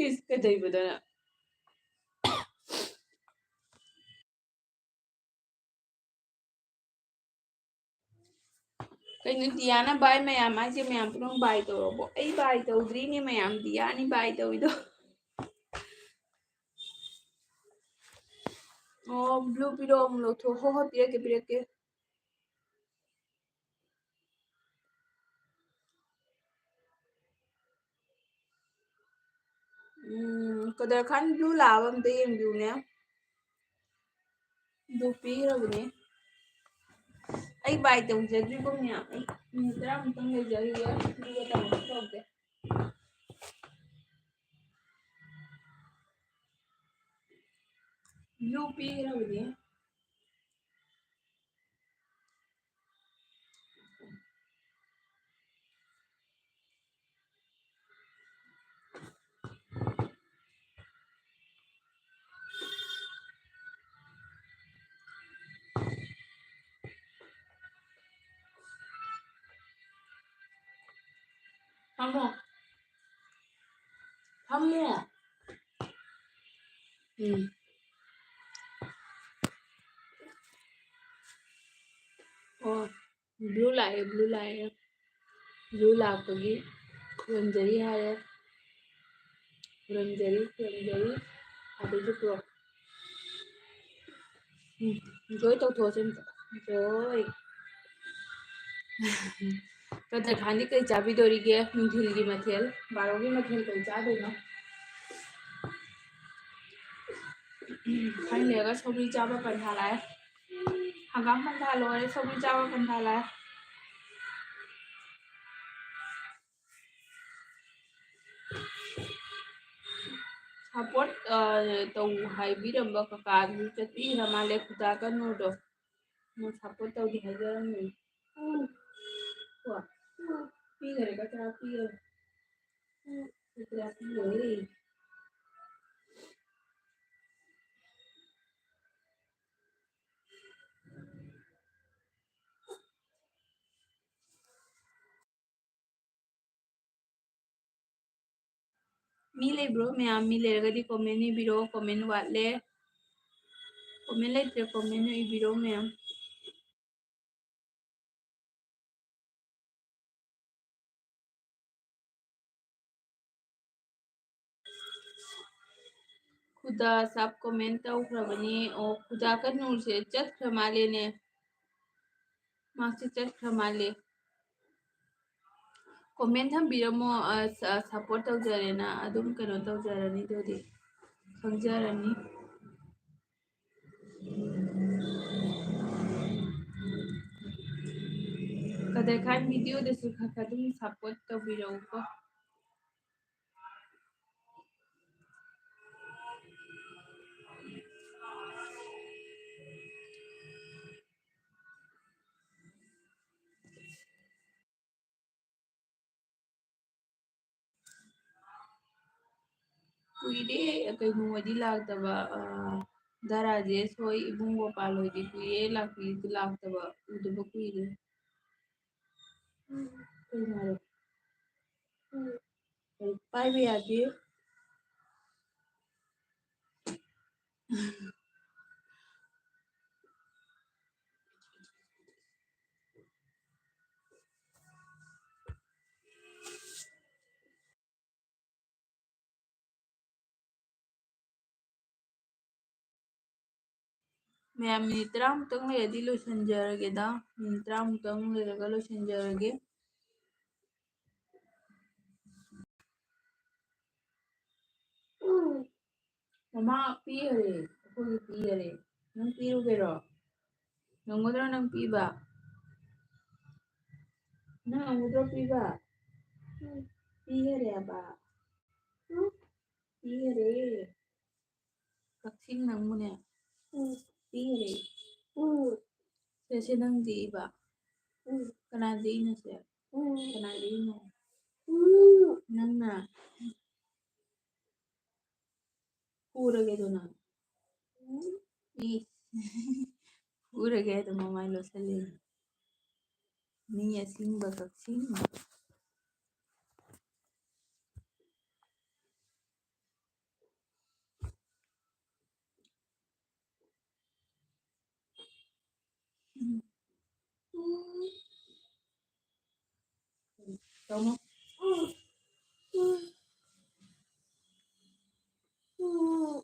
ꯏꯁ, ꯀꯩꯗꯧꯕꯗꯅ? ꯀꯩꯅꯣ ꯗꯤꯌꯥꯅ bye ꯃꯌꯥꯝ ꯍꯥꯏꯁꯦ? ꯃꯌꯥꯝ ꯄꯨꯝꯅꯃꯛ bye ꯇꯧꯔꯕꯣ? ꯑꯩ bye ꯇꯧꯗ꯭ꯔꯤꯅꯦ ꯃꯌꯥꯝ, ꯗꯤꯌꯥꯅꯤ bye ꯇꯧꯔꯤꯗꯣ꯫ ꯑꯣ, blue ꯄꯤꯔꯛꯑꯣ, ꯑꯃꯨꯛ ꯂꯧꯊꯣꯛ꯫ ꯍꯣꯏ, ꯍꯣꯏ, ꯄꯤꯔꯛꯀꯦ, ꯄꯤꯔꯛꯀꯦ꯫ ꯎꯝ, ꯀꯗꯔ ꯈꯥꯟ blue ꯂꯥꯛꯑꯕ ꯑꯝꯇ ꯌꯦꯡꯕꯤꯌꯨꯅꯦ꯫ Blue ꯄꯤꯈ꯭ꯔꯕꯅꯦ꯫ ꯑꯩ buy ꯇꯧꯖꯗ꯭ꯔꯤꯕꯣ ꯃꯌꯥꯝ꯫ ꯑꯩ ꯃꯤꯅꯤꯠ ꯇꯔꯥꯃꯨꯛꯇꯪ ꯂꯩꯖꯔꯤꯒꯦ, ꯑꯗꯨꯒ ꯇꯧꯔꯁꯨ ꯇꯧꯒꯦ꯫ Blue ꯄꯤꯈ꯭ꯔꯕꯅꯦ꯫ ꯐꯝꯃꯣ꯫ ꯐꯝꯃꯣ꯫ ꯎꯝ꯫ ꯑꯣ, blue ꯂꯥꯛꯑꯦ, blue ꯂꯥꯛꯑꯦ꯫ Blue ꯂꯥꯛꯄꯒꯤ ꯈꯨꯔꯨꯝꯖꯔꯤ ꯍꯥꯏꯔꯦ꯫ ꯈꯨꯔꯨꯝꯖꯔꯤ, ꯈꯨꯔꯨꯝꯖꯔꯤ꯫ ꯑꯗꯨꯁꯨ ꯄꯨꯔꯛ-, ꯎꯝ, enjoy ꯇꯧꯊꯣꯛꯑꯁꯤ ꯑꯝꯇ꯫ Enjoy꯫ ꯀꯗꯔ ꯈꯥꯟꯗꯤ ꯀꯩ ꯆꯥꯕꯤꯗꯣꯔꯤꯒꯦ? ꯅꯨꯡꯊꯤꯜꯒꯤ ꯃꯊꯦꯜ, ꯕꯥꯔꯣꯒꯤ ꯃꯊꯦꯜ ꯀꯩ ꯆꯥꯗꯣꯏꯅꯣ? ꯈꯔ ꯂꯩꯔꯒ ꯁꯧꯒ꯭ꯔꯤ ꯆꯥꯕ ꯄꯟꯊꯥ ꯂꯥꯛꯑꯦ꯫ ꯍꯪꯒꯥꯝ ꯄꯟꯊꯥ ꯂꯣꯏꯔꯦ, ꯁꯧꯒ꯭ꯔꯤ ꯆꯥꯕ ꯄꯟꯊꯥ ꯂꯥꯛꯑꯦ꯫ Support, ꯑ, ꯇꯧ ꯍꯥꯏꯕꯤꯔꯝꯕ ꯀꯀꯥꯗꯨꯁꯨ ꯆꯠꯄꯤꯈ꯭ꯔ ꯃꯥꯜꯂꯦ, ꯈꯨꯗꯥ ꯀꯅꯣꯗꯣ꯫ ꯃꯣꯏ support ꯇꯧꯗꯦ ꯍꯥꯏꯖꯔꯝꯕꯅꯤ꯫ ꯎꯝ꯫ ꯀꯣ? ꯄꯤꯈꯔꯦ, ꯀꯆꯥ ꯄꯤꯈꯔꯦ꯫ ꯎꯝ, ꯀꯆꯥ ꯄꯤꯈꯔꯦ꯫ ꯃꯤ ꯂꯩꯕ꯭ꯔꯣ ꯃꯌꯥꯝ? ꯃꯤ ꯂꯩꯔꯒꯗꯤ comment ꯏꯕꯤꯔꯣ꯫ Comment ꯋꯥꯠꯂꯦ꯫ Comment ꯂꯩꯇ꯭ꯔꯦ, comment ꯏꯕꯤꯔꯣ ꯃꯌꯥꯝ꯫ ꯈꯨꯗꯥ ꯁꯥꯞ comment ꯇꯧꯈ꯭ꯔꯕꯅꯤ꯫ ꯑꯣ, ꯈꯨꯗꯥ ꯀꯅꯨꯔꯁꯦ ꯆꯠꯈ꯭ꯔ ꯃꯥꯜꯂꯦꯅꯦ꯫ ꯃꯥꯁꯦ ꯆꯠꯈ꯭ꯔ ꯃꯥꯜꯂꯦ꯫ Comment ꯊꯝꯕꯤꯔꯝꯃꯣ, ꯑ, ꯁ-, support ꯇꯧꯖꯔꯦꯅ ꯑꯗꯨꯝ ꯀꯩꯅꯣ ꯇꯧꯖꯔꯅꯤ, ꯑꯗꯨꯗꯤ ꯈꯪꯖꯔꯅꯤ꯫ ꯀꯗꯔ ꯈꯥꯟ video ꯗꯁꯨ ꯈꯔ ꯈꯔ ꯑꯗꯨꯝ support ꯇꯧꯕꯤꯔꯛꯎꯀꯣ꯫ ꯀꯨꯏꯔꯦ, ꯀꯩꯅꯣ ꯍꯣꯏꯗꯤ ꯂꯥꯛꯇꯕ, ꯑ, ꯗꯥ ꯔꯥꯖꯦꯁ ꯍꯣꯏ, ꯏꯕꯨꯡ ꯒꯣꯄꯥꯜ ꯍꯣꯏꯗꯤ ꯀꯨꯏꯔꯦ ꯂꯥꯛꯄꯤ-, ꯂꯥꯛꯇꯕ, ꯎꯗꯕ ꯀꯨꯏꯔꯦ꯫ ꯀꯩꯅꯣ ꯍꯥꯏꯔꯣ? ꯄꯥꯏꯕ ꯌꯥꯗꯦ꯫ ꯃꯌꯥꯝ, minute ꯇꯔꯥꯃꯨꯛꯇꯪ ꯂꯩꯔꯗꯤ ꯂꯣꯏꯁꯤꯟꯖꯔꯒꯦꯗ꯫ Minute ꯇꯔꯥꯃꯨꯛꯇꯪ ꯂꯩꯔꯒ ꯂꯣꯏꯁꯤꯟꯖꯔꯒꯦ꯫ ꯃꯃꯥ ꯄꯤꯈꯔꯦ, ꯑꯩꯈꯣꯏꯒꯤ ꯄꯤꯈꯔꯦ꯫ ꯅꯪ ꯄꯤꯔꯨꯒꯦꯔꯣ? ꯉꯝꯒꯗ꯭ꯔꯣ ꯅꯪ ꯄꯤꯕ? ꯅꯪ ꯉꯝꯒꯗ꯭ꯔꯣ ꯄꯤꯕ? ꯄꯤꯈꯔꯦ ꯍꯥꯏꯕ꯫ ꯄꯤꯈꯔꯦ꯫ ꯀꯛꯆꯤꯡ ꯅꯪꯕꯨꯅꯦ꯫ ꯄꯤꯈꯔꯦ꯫ ꯁꯦ, ꯁꯦ ꯅꯪ ꯆꯤꯛꯏꯕ? ꯀꯅꯥ ꯆꯤꯛꯏꯅꯣ ꯁꯦ? ꯀꯅꯥ ꯆꯤꯛꯏꯅꯣ? ꯅꯪꯅ? ꯐꯨꯔꯒꯦ ꯑꯗꯨ ꯅꯪ? ꯏꯁ꯫ ꯐꯨꯔꯒꯦ ꯑꯗꯨ ꯃꯃꯥꯏ ꯂꯣꯠꯁꯜꯂꯦ꯫ ꯃꯤ ꯑꯁꯤꯡꯕ ꯀꯛꯆꯤꯡ꯫ ꯎꯝ꯫ ꯎꯝ꯫ ꯇꯥꯃꯣ꯫ ꯎꯝ꯫ ꯎꯝ꯫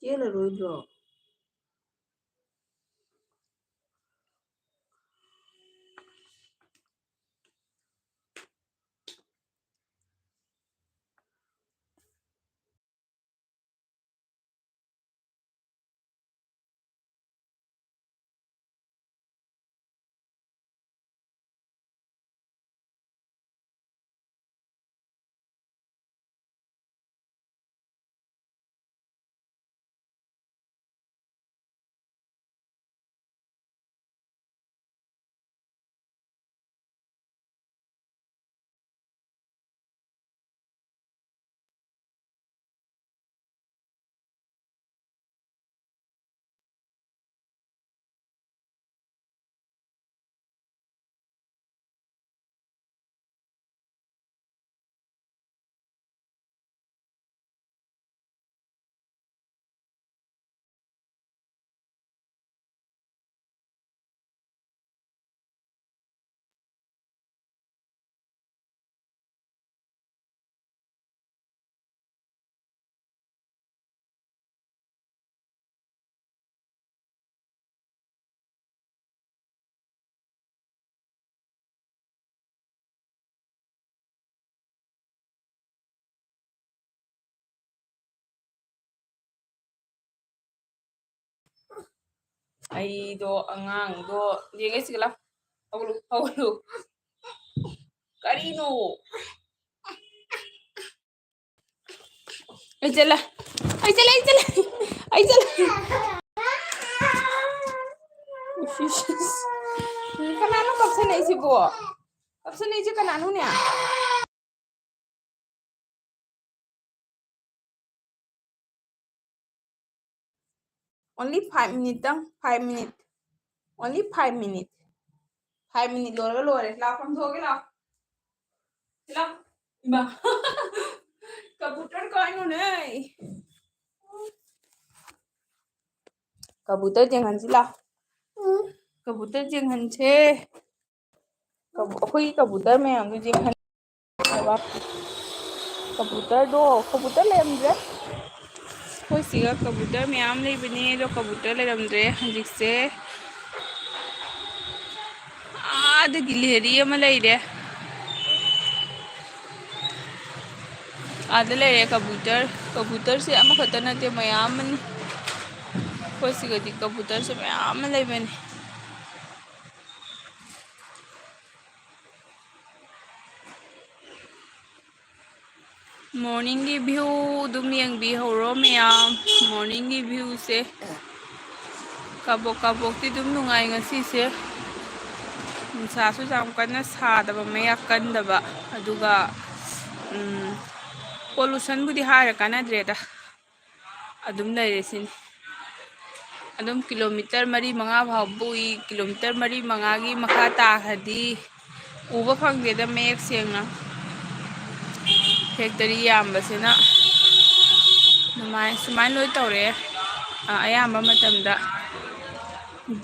ꯆꯦꯜꯂꯔꯣꯏꯗ꯭ꯔꯣ? ꯑꯩꯗꯣ ꯑꯉꯥꯡꯗꯣ ꯌꯦꯡꯉꯦ ꯁꯤꯒ ꯂꯥꯎ꯫ ꯍꯧꯒꯠꯂꯨ, ꯍꯧꯒꯠꯂꯨ꯫ ꯀꯔꯤꯅꯣ? ꯑꯩ ꯆꯠꯂꯦ꯫ ꯑꯩ ꯆꯠꯂꯦ, ꯑꯩ ꯆꯠꯂꯦ꯫ ꯑꯩ ꯆꯠꯂꯦ꯫ ꯏꯁ, ꯏꯁ, ꯏꯁ꯫ ꯀꯅꯥꯅꯣ ꯀꯞꯁꯟꯅꯩꯁꯤꯕꯣ? ꯀꯞꯁꯟꯅꯩꯁꯤ ꯀꯅꯥꯅꯣꯅꯦ? Only five minute ꯇꯪ, five minute. Only five minute. Five minute ꯂꯣꯏꯔꯒ ꯂꯣꯏꯔꯦ꯫ ꯂꯥꯎ, ꯐꯝꯊꯣꯛꯑꯒꯦ ꯂꯥꯎ꯫ ꯁꯤ ꯂꯥꯎ꯫ ꯏꯃꯥ꯫ ꯀꯕꯨꯇꯔ ꯀꯥꯏꯅꯣꯅꯦ? ꯀꯕꯨꯇꯔ ꯌꯦꯡꯍꯟꯁꯤ ꯂꯥꯎ꯫ ꯀꯕꯨꯇꯔ ꯌꯦꯡꯍꯟꯁꯦ꯫ ꯀꯕꯨ-, ꯑꯩꯈꯣꯏꯒꯤ ꯀꯕꯨꯇꯔ ꯃꯌꯥꯝꯗꯨ ꯌꯦꯡꯍꯟ-, ꯀꯕꯨꯇꯔꯗꯣ, ꯀꯕꯨꯇꯔ ꯂꯩꯔꯝꯗ꯭ꯔꯦ꯫ ꯑꯩꯈꯣꯏ ꯁꯤꯒ ꯀꯕꯨꯇꯔ ꯃꯌꯥꯝ ꯂꯩꯕꯅꯦ, ꯑꯗꯣ ꯀꯕꯨꯇꯔ ꯂꯩꯔꯝꯗ꯭ꯔꯦ ꯍꯧꯖꯤꯛꯁꯦ꯫ ꯑꯥꯗ ꯒꯤꯂꯦꯔꯤ ꯑꯃ ꯂꯩꯔꯦ꯫ ꯑꯥꯗ ꯂꯩꯔꯦ ꯀꯕꯨꯇꯔ꯫ ꯀꯕꯨꯇꯔꯁꯦ ꯑꯃꯈꯛꯇ ꯅꯠꯇꯦ, ꯃꯌꯥꯝ ꯑꯃꯅꯤ꯫ ꯑꯩꯈꯣꯏ ꯁꯤꯒꯗꯤ ꯀꯕꯨꯇꯔꯁꯦ ꯃꯌꯥꯝ ꯑꯃ ꯂꯩꯕꯅꯤ꯫ Morning ꯒꯤ view ꯑꯗꯨꯝ ꯌꯦꯡꯕꯤꯍꯧꯔꯣ ꯃꯌꯥꯝ꯫ Morning ꯒꯤ view ꯁꯦ ꯀꯥꯕꯣꯛ ꯀꯥꯕꯣꯛꯇꯤ ꯑꯗꯨꯝ ꯅꯨꯡꯉꯥꯏ ꯉꯁꯤꯁꯦ꯫ ꯅꯨꯡꯁꯥꯁꯨ ꯌꯥꯝ ꯀꯟꯅ ꯁꯥꯗꯕ, ꯃꯌꯥꯛ ꯀꯟꯗꯕ꯫ ꯑꯗꯨꯒ, ꯎꯝ, pollution ꯕꯨꯗꯤ ꯍꯥꯏꯔ ꯀꯥꯟꯅꯗ꯭ꯔꯦꯗ꯫ ꯑꯗꯨꯝ ꯂꯩꯔꯦ ꯁꯤꯅꯤ꯫ ꯑꯗꯨꯝ kilometre ꯃꯔꯤ ꯃꯉꯥ ꯐꯥꯎꯕ ꯎꯏ꯫ Kilometre ꯃꯔꯤ ꯃꯉꯥꯒꯤ ꯃꯈꯥ ꯇꯥꯈ꯭ꯔꯗꯤ ꯎꯕ ꯐꯪꯗꯦꯗ ꯃꯌꯦꯛ ꯁꯦꯡꯅ꯫ Factory ꯌꯥꯝꯕꯁꯤꯅ ꯑꯗꯨꯃꯥꯏ-, ꯁꯨꯃꯥꯏꯅ ꯂꯣꯏ ꯇꯧꯔꯦ, ꯑ, ꯑꯌꯥꯝꯕ ꯃꯇꯝꯗ꯫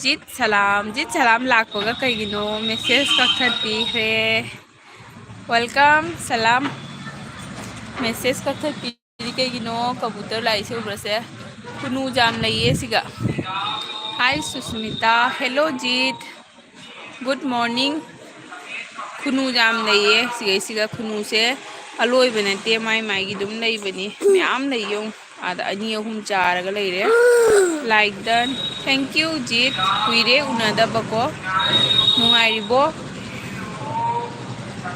ꯖꯤꯠ ꯁꯂꯥꯝ, ꯖꯤꯠ ꯁꯂꯥꯝ ꯂꯥꯛꯄꯒ ꯀꯩꯒꯤꯅꯣ message ꯀꯛꯊꯠꯄꯤꯈ꯭ꯔꯦ? Welcome ꯁꯂꯥꯝ꯫ Message ꯀꯛꯊꯠꯄꯤ-, ꯀꯩꯒꯤꯅꯣ ꯀꯕꯨꯇꯔ ꯂꯥꯛꯏꯁꯦ ꯎꯕ꯭ꯔꯁꯦ? ꯈꯨꯅꯨ ꯌꯥꯝ ꯂꯩꯌꯦ ꯁꯤꯒ꯫ Hi Susmita. Hello ꯖꯤꯠ꯫ Good morning꯫ ꯈꯨꯅꯨ ꯌꯥꯝ ꯂꯩꯌꯦ ꯁꯤꯒꯩꯁꯤꯒ꯫ ꯈꯨꯅꯨꯁꯦ ꯑꯂꯣꯏꯕ ꯅꯠꯇꯦ, ꯃꯥꯏ ꯃꯥꯏꯒꯤ ꯑꯗꯨꯝ ꯂꯩꯕꯅꯤ꯫ ꯃꯌꯥꯝ ꯂꯩ ꯌꯦꯡꯉꯨ꯫ ꯑꯥꯗ ꯑꯅꯤ ꯑꯍꯨꯝ ꯆꯥꯔꯒ ꯂꯩꯔꯦ꯫ Like done. Thank you, ꯖꯤꯠ꯫ ꯀꯨꯏꯔꯦ ꯎꯅꯗꯕꯀꯣ꯫ ꯅꯨꯡꯉꯥꯏꯔꯤꯕꯣ?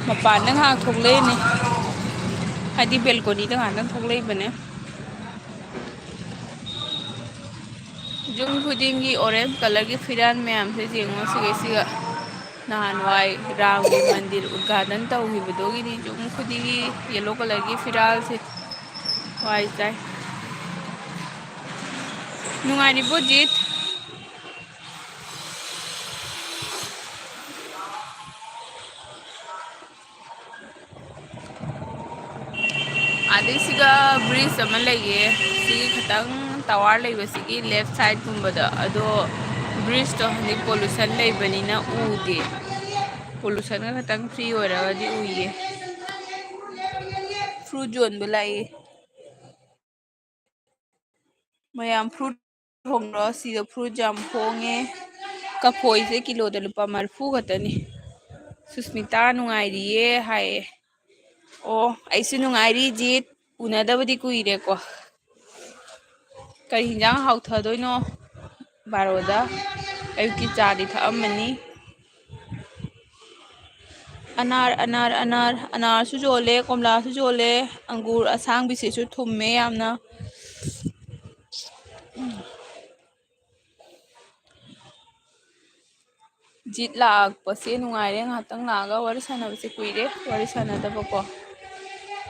ꯃꯄꯥꯟꯗ ꯉꯥꯏꯍꯥꯛ ꯊꯣꯛꯂꯛꯏꯅꯦ, ꯍꯥꯏꯗꯤ ꯕꯦꯜꯀꯣꯅꯤꯗ ꯉꯥꯏꯍꯥꯛꯇꯪ ꯊꯣꯛꯂꯛꯏꯕꯅꯦ꯫ ꯌꯨꯝ ꯈꯨꯗꯤꯡꯒꯤ orange colourꯒꯤ ꯐꯤꯔꯥꯜ ꯃꯌꯥꯝꯁꯦ ꯌꯦꯡꯉꯣ, ꯁꯤꯒ ꯁꯤꯒ ꯅꯍꯥꯟꯋꯥꯏ ꯔꯥꯝꯒꯤ ꯃꯟꯗꯤꯔ ꯎꯗꯘꯥꯇꯟ ꯇꯧꯈꯤꯕꯗꯨꯒꯤꯗꯤ ꯌꯨꯝ ꯈꯨꯗꯤꯡꯒꯤ yellow colourꯒꯤ ꯐꯤꯔꯥꯜꯁꯦ꯫ ꯋꯥꯏ ꯆꯥꯏ꯫ ꯅꯨꯡꯉꯥꯏꯔꯤꯕꯣ, ꯖꯤꯠ? ꯑꯗꯩ ꯁꯤꯒ bridge ꯑꯃ ꯂꯩꯌꯦ, ꯁꯤꯒꯤ ꯈꯤꯇꯪ tower ꯂꯩꯕꯁꯤꯒꯤ left sideꯀꯨꯝꯕꯗ, ꯑꯗꯣ bridgeꯇꯣ ꯍꯧꯖꯤꯛ pollution ꯂꯩꯕꯅꯤꯅ ꯎꯗꯦ꯫ Pollutionꯒ ꯈꯤꯇꯪ free ꯑꯣꯏꯔꯒꯗꯤ ꯎꯏꯌꯦ꯫ Fruit ꯌꯣꯟꯕ ꯂꯥꯛꯏ꯫ ꯃꯌꯥꯝ fruit ꯍꯣꯡꯕ꯭ꯔꯣ? ꯁꯤꯗ fruit ꯌꯥꯝ ꯍꯣꯡꯉꯦ꯫ ꯀꯐꯣꯏꯁꯦ ꯀꯤꯂꯣꯗ ꯂꯨꯄꯥ ꯃꯔꯤꯐꯨ ꯈꯛꯇꯅꯤ꯫ ꯁꯨꯁꯃꯤꯇꯥ ꯅꯨꯡꯉꯥꯏꯔꯤꯌꯦ ꯍꯥꯏꯌꯦ꯫ ꯑꯣ, ꯑꯩꯁꯨ ꯅꯨꯡꯉꯥꯏꯔꯤ ꯖꯤꯠ, ꯎꯅꯗꯕꯗꯤ ꯀꯨꯏꯔꯦꯀꯣ꯫ ꯀꯔꯤ ꯍꯤꯟꯖꯥꯡ ꯍꯥꯎꯊꯗꯣꯏꯅꯣ ꯕꯥꯔꯣꯗ? ꯑꯌꯨꯛꯀꯤ ꯆꯥꯗꯤ ꯊꯛꯑꯝꯃꯅꯤ꯫ ꯑꯅꯥꯔ, ꯑꯅꯥꯔ, ꯑꯅꯥꯔ, ꯑꯅꯥꯔꯁꯨ ꯌꯣꯜꯂꯦ, ꯀꯣꯝꯂꯥꯁꯨ ꯌꯣꯜꯂꯦ, ꯑꯪꯒꯨꯔ ꯑꯁꯥꯡꯕꯤꯁꯤꯁꯨ ꯊꯨꯝꯃꯦ ꯌꯥꯝꯅ꯫ ꯖꯤꯠ ꯂꯥꯛꯄꯁꯦ ꯅꯨꯡꯉꯥꯏꯔꯦ, ꯉꯥꯏꯍꯥꯛꯇꯪ ꯂꯥꯛꯑꯒ ꯋꯥꯔꯤ ꯁꯥꯟꯅꯕꯁꯦ ꯀꯨꯏꯔꯦ, ꯋꯥꯔꯤ ꯁꯥꯟꯅꯗꯕꯀꯣ,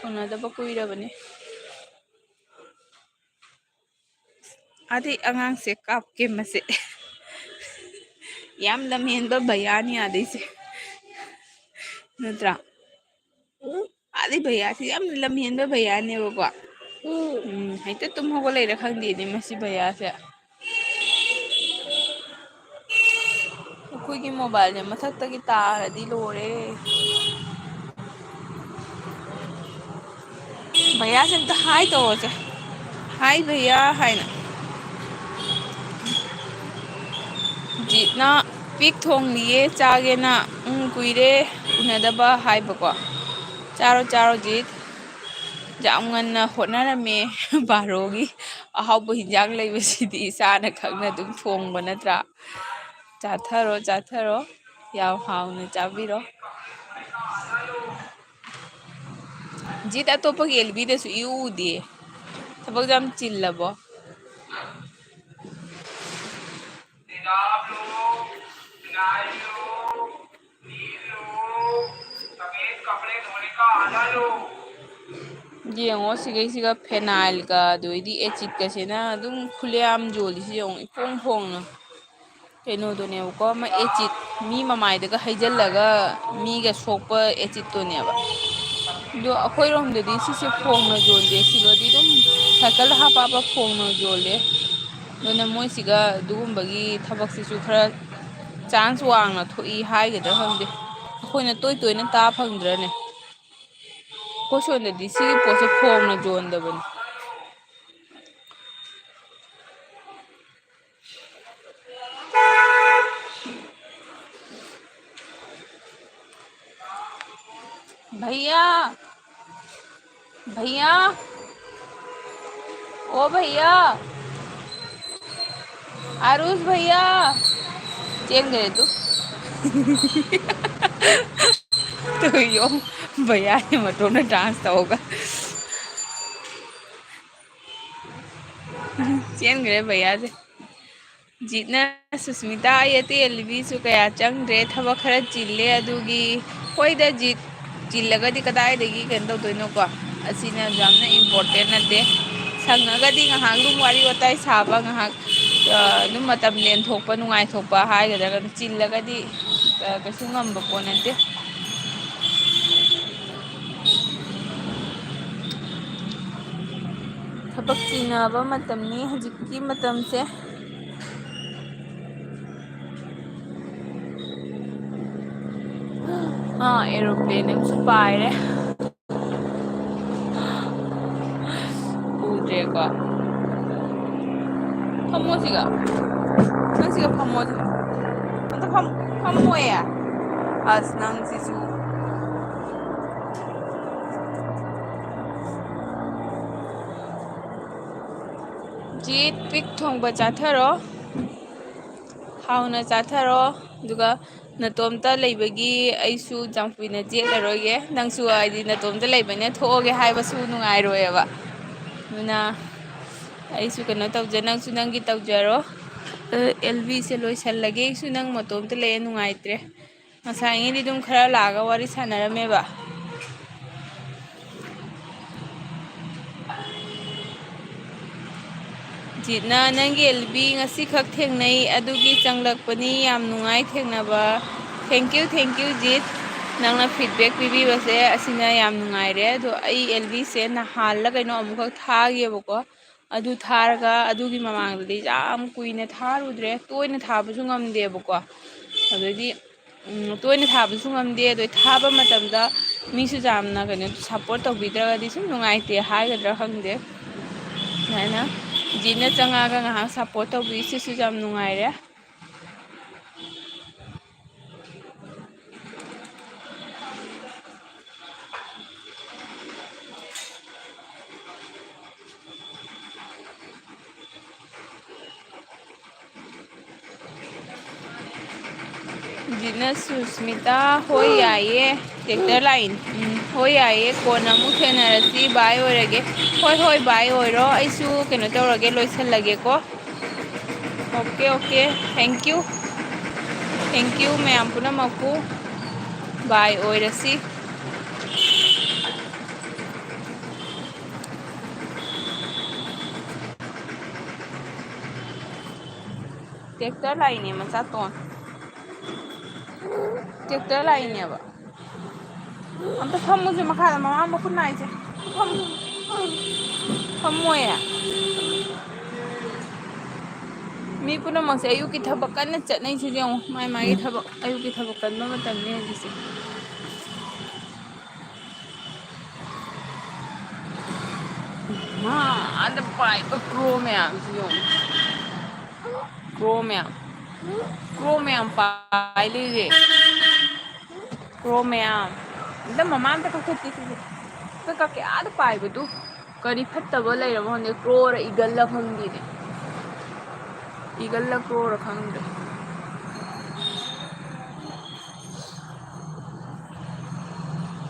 ꯎꯅꯗꯕ ꯀꯨꯏꯔꯕꯅꯦ꯫ ꯑꯗꯩ ꯑꯉꯥꯡꯁꯦ ꯀꯥꯞꯀꯦ ꯃꯁꯦ꯫ ꯌꯥꯝ ꯂꯝꯍꯦꯟꯕ ꯚꯩꯌꯥꯅꯤ ꯑꯗꯩꯁꯦ, ꯅꯠꯇ꯭ꯔꯥ? ꯑꯗꯩ ꯚꯩꯌꯥꯁꯦ ꯌꯥꯝ ꯂꯝꯍꯦꯟꯕ ꯚꯩꯌꯥꯅꯦꯕꯀꯣ꯫ ꯎꯝ, ꯍꯦꯛꯇ ꯇꯨꯝ ꯍꯧꯒꯠꯂꯛꯏꯔꯥ ꯈꯪꯗꯦꯅꯦ ꯃꯁꯤ ꯚꯩꯌꯥꯁꯦ꯫ ꯑꯩꯈꯣꯏꯒꯤ mobileꯁꯦ ꯃꯊꯛꯇꯒꯤ ꯇꯥꯔꯗꯤ ꯂꯣꯏꯔꯦ꯫ ꯚꯩꯌꯥꯁꯦ ꯑꯝꯇ hi ꯇꯧꯔꯁꯦ꯫ Hi ꯚꯩꯌꯥ ꯍꯥꯏꯅ꯫ ꯖꯤꯠꯅ ꯄꯤꯛ ꯊꯣꯡꯂꯤꯌꯦ, ꯆꯥꯒꯦꯅ꯫ ꯎꯝ, ꯀꯨꯏꯔꯦ ꯎꯅꯗꯕ ꯍꯥꯏꯕꯀꯣ꯫ ꯆꯥꯔꯣ, ꯆꯥꯔꯣ, ꯖꯤꯠ꯫ ꯌꯥꯝ ꯉꯟꯅ ꯍꯣꯠꯅꯔꯝꯃꯦ꯫ ꯕꯥꯔꯣꯒꯤ ꯑꯍꯥꯎꯕ ꯍꯤꯟꯖꯥꯡ ꯂꯩꯕꯁꯤꯗꯤ ꯏꯁꯥꯅ ꯈꯪꯅ ꯑꯗꯨꯝ ꯊꯣꯡꯕ ꯅꯠꯇ꯭ꯔꯥ? ꯆꯥꯊꯔꯣ, ꯆꯥꯊꯔꯣ, ꯌꯥꯝ ꯍꯥꯎꯅ ꯆꯥꯕꯤꯔꯣ꯫ ꯖꯤꯠ ꯑꯇꯣꯞꯄꯒꯤ ꯑꯦꯜꯕꯤꯗꯁꯨ ꯏꯎ ꯎꯗꯦ꯫ ꯊꯕꯛ ꯌꯥꯝ ꯆꯤꯜꯂꯕꯣ? ꯌꯦꯡꯉꯣ, ꯁꯤꯈꯩꯁꯤꯒ ꯐꯦꯅꯥꯏꯜꯒ ꯑꯗꯩꯗꯤ ꯑꯦꯆꯤꯠꯀꯁꯤꯅ ꯑꯗꯨꯝ ꯈꯨꯂꯦꯝ ꯌꯣꯜꯂꯤꯁꯤ ꯌꯦꯡꯉꯣ, ꯏꯐꯣꯡ ꯐꯣꯡꯅ꯫ ꯀꯩꯅꯣꯗꯨꯅꯦꯕꯀꯣ, ꯑꯃ ꯑꯦꯆꯤꯠ ꯃꯤ ꯃꯃꯥꯏꯗꯒ ꯍꯩꯖꯤꯜꯂꯒ ꯃꯤꯒ ꯁꯣꯛꯄ ꯑꯦꯆꯤꯠꯇꯨꯅꯦꯕ꯫ ꯑꯗꯣ ꯑꯩꯈꯣꯏꯔꯣꯝꯗꯗꯤ ꯁꯤꯁꯦ ꯐꯣꯡꯅ ꯌꯣꯟꯗꯦ, ꯁꯤꯗꯗꯤ ꯑꯗꯨꯝ ꯁꯥꯏꯀꯜꯗ ꯍꯥꯞꯄ ꯍꯥꯞꯄ ꯐꯣꯡꯅ ꯌꯣꯜꯂꯦ꯫ ꯑꯗꯨꯅ ꯃꯣꯏꯁꯤꯒ ꯑꯗꯨꯒꯨꯝꯕꯒꯤ ꯊꯕꯛꯁꯤꯁꯨ ꯈꯔ ꯆꯥꯟꯁ ꯋꯥꯡꯅ ꯊꯣꯛꯏ ꯍꯥꯏꯒꯗ꯭ꯔꯥ ꯈꯪꯗꯦ, ꯑꯩꯈꯣꯏꯅ ꯇꯣꯏ ꯇꯣꯏꯅ ꯇꯥ ꯐꯪꯗ꯭ꯔꯅꯦ꯫ ꯑꯩꯈꯣꯏ ꯁꯣꯝꯗꯗꯤ ꯁꯤꯒꯤ ꯄꯣꯠꯁꯦ ꯐꯣꯡꯅ ꯌꯣꯟꯗꯕꯅꯤ꯫ भैया, भैया, ओ भैया, आरुष भैया, चेंज करे तू। तो यो भैया ने मटोना डांस होगा। ꯆꯦꯟꯈ꯭ꯔꯦ ꯚꯩꯌꯥꯁꯦ꯫ ꯖꯤꯠꯅ, ꯁꯨꯁꯃꯤꯇꯥ, ꯑꯩ ꯑꯇꯩ ꯑꯦꯜꯕꯤꯁꯨ ꯀꯌꯥ ꯆꯪꯗ꯭ꯔꯦ, ꯊꯕꯛ ꯈꯔ ꯆꯤꯜꯂꯦ ꯑꯗꯨꯒꯤ꯫ ꯍꯣꯏꯗ ꯖꯤꯠ, ꯆꯤꯜꯂꯒꯗꯤ ꯀꯗꯥꯏꯗꯒꯤ ꯀꯩꯅꯣ ꯇꯧꯗꯣꯏꯅꯣꯀꯣ? ꯑꯁꯤꯅ ꯌꯥꯝꯅ ꯏꯝꯄꯣꯔꯇꯦꯟ ꯅꯠꯇꯦ꯫ ꯁꯪꯉꯒꯗꯤ ꯉꯥꯏꯍꯥꯛ ꯑꯗꯨꯝ ꯋꯥꯔꯤ ꯋꯥꯇꯥꯏ ꯁꯥꯕ, ꯉꯥꯏꯍꯥꯛ, ꯑ, ꯑꯗꯨꯝ ꯃꯇꯝ ꯂꯦꯟꯊꯣꯛꯄ, ꯅꯨꯡꯉꯥꯏꯊꯣꯛꯄ ꯍꯥꯏꯒꯗ꯭ꯔꯥ, ꯆꯤꯜꯂꯒꯗꯤ, ꯑ, ꯀꯩꯁꯨ ꯉꯝꯕ ꯄꯣꯠ ꯅꯠꯇꯦ꯫ ꯊꯕꯛ ꯆꯤꯟꯅꯕ ꯃꯇꯝꯅꯤ ꯍꯧꯖꯤꯛꯀꯤ ꯃꯇꯝꯁꯦ꯫ ꯑꯥ, ꯑꯦꯔꯣꯄ꯭ꯂꯦꯟ ꯑꯃꯁꯨ ꯄꯥꯏꯔꯦ꯫ ꯎꯗ꯭ꯔꯦꯀꯣ꯫ ꯐꯝꯃꯣ ꯁꯤꯒ꯫ ꯅꯪ ꯁꯤꯒ ꯐꯝꯃꯣ ꯁꯤꯒ꯫ ꯑꯝꯇ ꯐꯝ-, ꯐꯝꯃꯣꯌꯦ꯫ ꯑꯁ, ꯅꯪꯁꯤꯁꯨ꯫ ꯆꯤꯠ ꯄꯤꯛ ꯊꯣꯡꯕ ꯆꯥꯊꯔꯣ, ꯍꯥꯎꯅ ꯆꯥꯊꯔꯣ, ꯑꯗꯨꯒ ꯅꯇꯣꯝꯇ ꯂꯩꯕꯒꯤ ꯑꯩꯁꯨ ꯌꯥꯝ ꯀꯨꯏꯅ ꯆꯦꯜꯂꯔꯣꯏꯒꯦ꯫ ꯅꯪꯁꯨ ꯍꯥꯏꯗꯤ ꯅꯇꯣꯝꯇ ꯂꯩꯕꯅꯤꯅ ꯊꯣꯛꯑꯒꯦ ꯍꯥꯏꯕꯁꯨ ꯅꯨꯡꯉꯥꯏꯔꯣꯏꯑꯕ꯫ ꯑꯗꯨꯅ ꯑꯩꯁꯨ ꯀꯩꯅꯣ ꯇꯧꯖ-, ꯅꯪꯁꯨ ꯅꯪꯒꯤ ꯇꯧꯖꯔꯣ꯫ ꯑꯦꯜ ꯕꯤꯁꯦ ꯂꯣꯏꯁꯜꯂꯒꯦ, ꯑꯩꯁꯨ ꯅꯪ ꯃꯇꯣꯝꯇ ꯂꯩꯌꯦ, ꯅꯨꯡꯉꯥꯏꯇ꯭ꯔꯦ꯫ ꯉꯁꯥꯏꯉꯩꯗꯤ ꯑꯗꯨꯝ ꯈꯔ ꯂꯥꯛꯑꯒ ꯋꯥꯔꯤ ꯁꯥꯟꯅꯔꯝꯃꯦꯕ꯫ ꯖꯤꯠꯅ, "ꯅꯪꯒꯤ ꯑꯦꯜ ꯕꯤ ꯉꯁꯤꯈꯛ ꯊꯦꯡꯅꯩ, ꯑꯗꯨꯒꯤ ꯆꯪꯂꯛꯄꯅꯤ, ꯌꯥꯝ ꯅꯨꯡꯉꯥꯏ ꯊꯦꯡꯅꯕ꯫" Thank you, thank you, ꯖꯤꯠ꯫ ꯅꯪꯅ feedback ꯄꯤꯕꯤꯕꯁꯦ ꯑꯁꯤꯅ ꯌꯥꯝ ꯅꯨꯡꯉꯥꯏꯔꯦ꯫ ꯑꯗꯣ ꯑꯩ ꯑꯦꯜ ꯕꯤꯁꯦ ꯅꯍꯥꯟꯂ ꯀꯩꯅꯣ ꯑꯃꯨꯛꯈꯛ ꯊꯥꯒꯤꯕꯀꯣ꯫ ꯑꯗꯨ ꯊꯥꯔꯒ ꯑꯗꯨꯒꯤ ꯃꯃꯥꯡꯗꯗꯤ ꯌꯥꯝ ꯀꯨꯏꯅ ꯊꯥꯔꯨꯗ꯭ꯔꯦ, ꯇꯣꯏꯅ ꯊꯥꯕꯁꯨ ꯉꯝꯗꯦꯕꯀꯣ꯫ ꯑꯗꯩꯗꯤ, ꯎꯝ, ꯇꯣꯏꯅ ꯊꯥꯕꯁꯨ ꯉꯝꯗꯦ꯫ ꯑꯗꯣ ꯊꯥꯕ ꯃꯇꯝꯗ ꯃꯤꯁꯨ ꯌꯥꯝꯅ ꯀꯩꯅꯣ support ꯇꯧꯕꯤꯗ꯭ꯔꯒꯗꯤ ꯁꯨꯝ ꯅꯨꯡꯉꯥꯏꯇꯦ ꯍꯥꯏꯒꯗ꯭ꯔꯥ ꯈꯪꯗꯦ꯫ ꯑꯗꯨꯃꯥꯏꯅ ꯖꯤꯠꯅ ꯆꯪꯉꯛꯑꯒ ꯉꯥꯏꯍꯥꯛ support ꯇꯧꯕꯤꯔꯤꯁꯤꯁꯨ ꯌꯥꯝ ꯅꯨꯡꯉꯥꯏꯔꯦ꯫ ꯖꯤꯠꯅ ꯁꯨꯁꯃꯤꯇꯥ, "ꯍꯣꯏ ꯌꯥꯏꯌꯦ꯫ ꯇꯦꯛꯇꯔ ꯂꯥꯛꯏꯅꯦ꯫ ꯎꯝ, ꯍꯣꯏ ꯌꯥꯏꯌꯦ, ꯀꯣꯟꯅ ꯑꯃꯨꯛ ꯊꯦꯡꯅꯔꯁꯤ, bye ꯑꯣꯏꯔꯒꯦ꯫" "ꯍꯣꯏ, ꯍꯣꯏ, bye ꯑꯣꯏꯔꯣ, ꯑꯩꯁꯨ ꯀꯩꯅꯣ ꯇꯧꯔꯒꯦ, ꯂꯣꯏꯁꯜꯂꯒꯦꯀꯣ꯫" Okay, okay, thank you, thank you ꯃꯌꯥꯝ ꯄꯨꯝꯅꯃꯛꯄꯨ꯫ Bye ꯑꯣꯏꯔꯁꯤ꯫ ꯇꯦꯛꯇꯔ ꯂꯥꯛꯏꯅꯦ ꯃꯆꯥꯇꯣꯟ꯫ ꯇꯦꯛꯇꯔ ꯂꯥꯛꯏꯅꯦꯕ꯫ ꯑꯝꯇ ꯐꯝꯃꯨꯁꯦ ꯃꯈꯥꯗ, ꯃꯃꯥ ꯃꯈꯨꯠ ꯅꯥꯏꯁꯦ꯫ ꯐꯝꯃꯨ꯫ ꯐꯝꯃꯣꯏꯌꯦ꯫ ꯃꯤ ꯄꯨꯝꯅꯃꯛꯁꯦ ꯑꯌꯨꯛꯀꯤ ꯊꯕꯛ ꯀꯟꯅ ꯆꯠꯅꯩꯁꯤꯗꯤ ꯌꯦꯡꯉꯨ꯫ ꯃꯥꯏ ꯃꯥꯒꯤ ꯊꯕꯛ, ꯑꯌꯨꯛꯀꯤ ꯊꯕꯛ ꯀꯟꯕ ꯃꯇꯝꯅꯤ ꯍꯧꯖꯤꯛꯁꯦ꯫ ꯃꯥꯗ ꯄꯥꯏꯕ ꯀ꯭ꯔꯣ ꯃꯌꯥꯝꯁꯤ ꯌꯦꯡꯉꯨ꯫ ꯀ꯭ꯔꯣ ꯃꯌꯥꯝ꯫ ꯀ꯭ꯔꯣ ꯃꯌꯥꯝ ꯄꯥꯏ ꯂꯩꯔꯦ꯫ ꯀ꯭ꯔꯣ ꯃꯌꯥꯝ꯫ ꯑꯝꯇ ꯃꯃꯥ ꯑꯝꯇ ꯀꯛꯊꯠꯀꯦ ꯁꯤꯁꯦ꯫ ꯑꯝꯇ ꯀꯛꯀꯦ, ꯑꯥꯗ ꯄꯥꯏꯕꯗꯨ꯫ ꯀꯔꯤ ꯐꯠꯇꯕ ꯂꯩꯔꯕ ꯈꯪꯗꯦ, ꯀ꯭ꯔꯣꯔ ꯏꯒꯜꯂ ꯈꯪꯗꯦꯅꯦ꯫ ꯏꯒꯜꯂ ꯀ꯭ꯔꯣꯔ ꯈꯪꯗ꯭ꯔꯦ꯫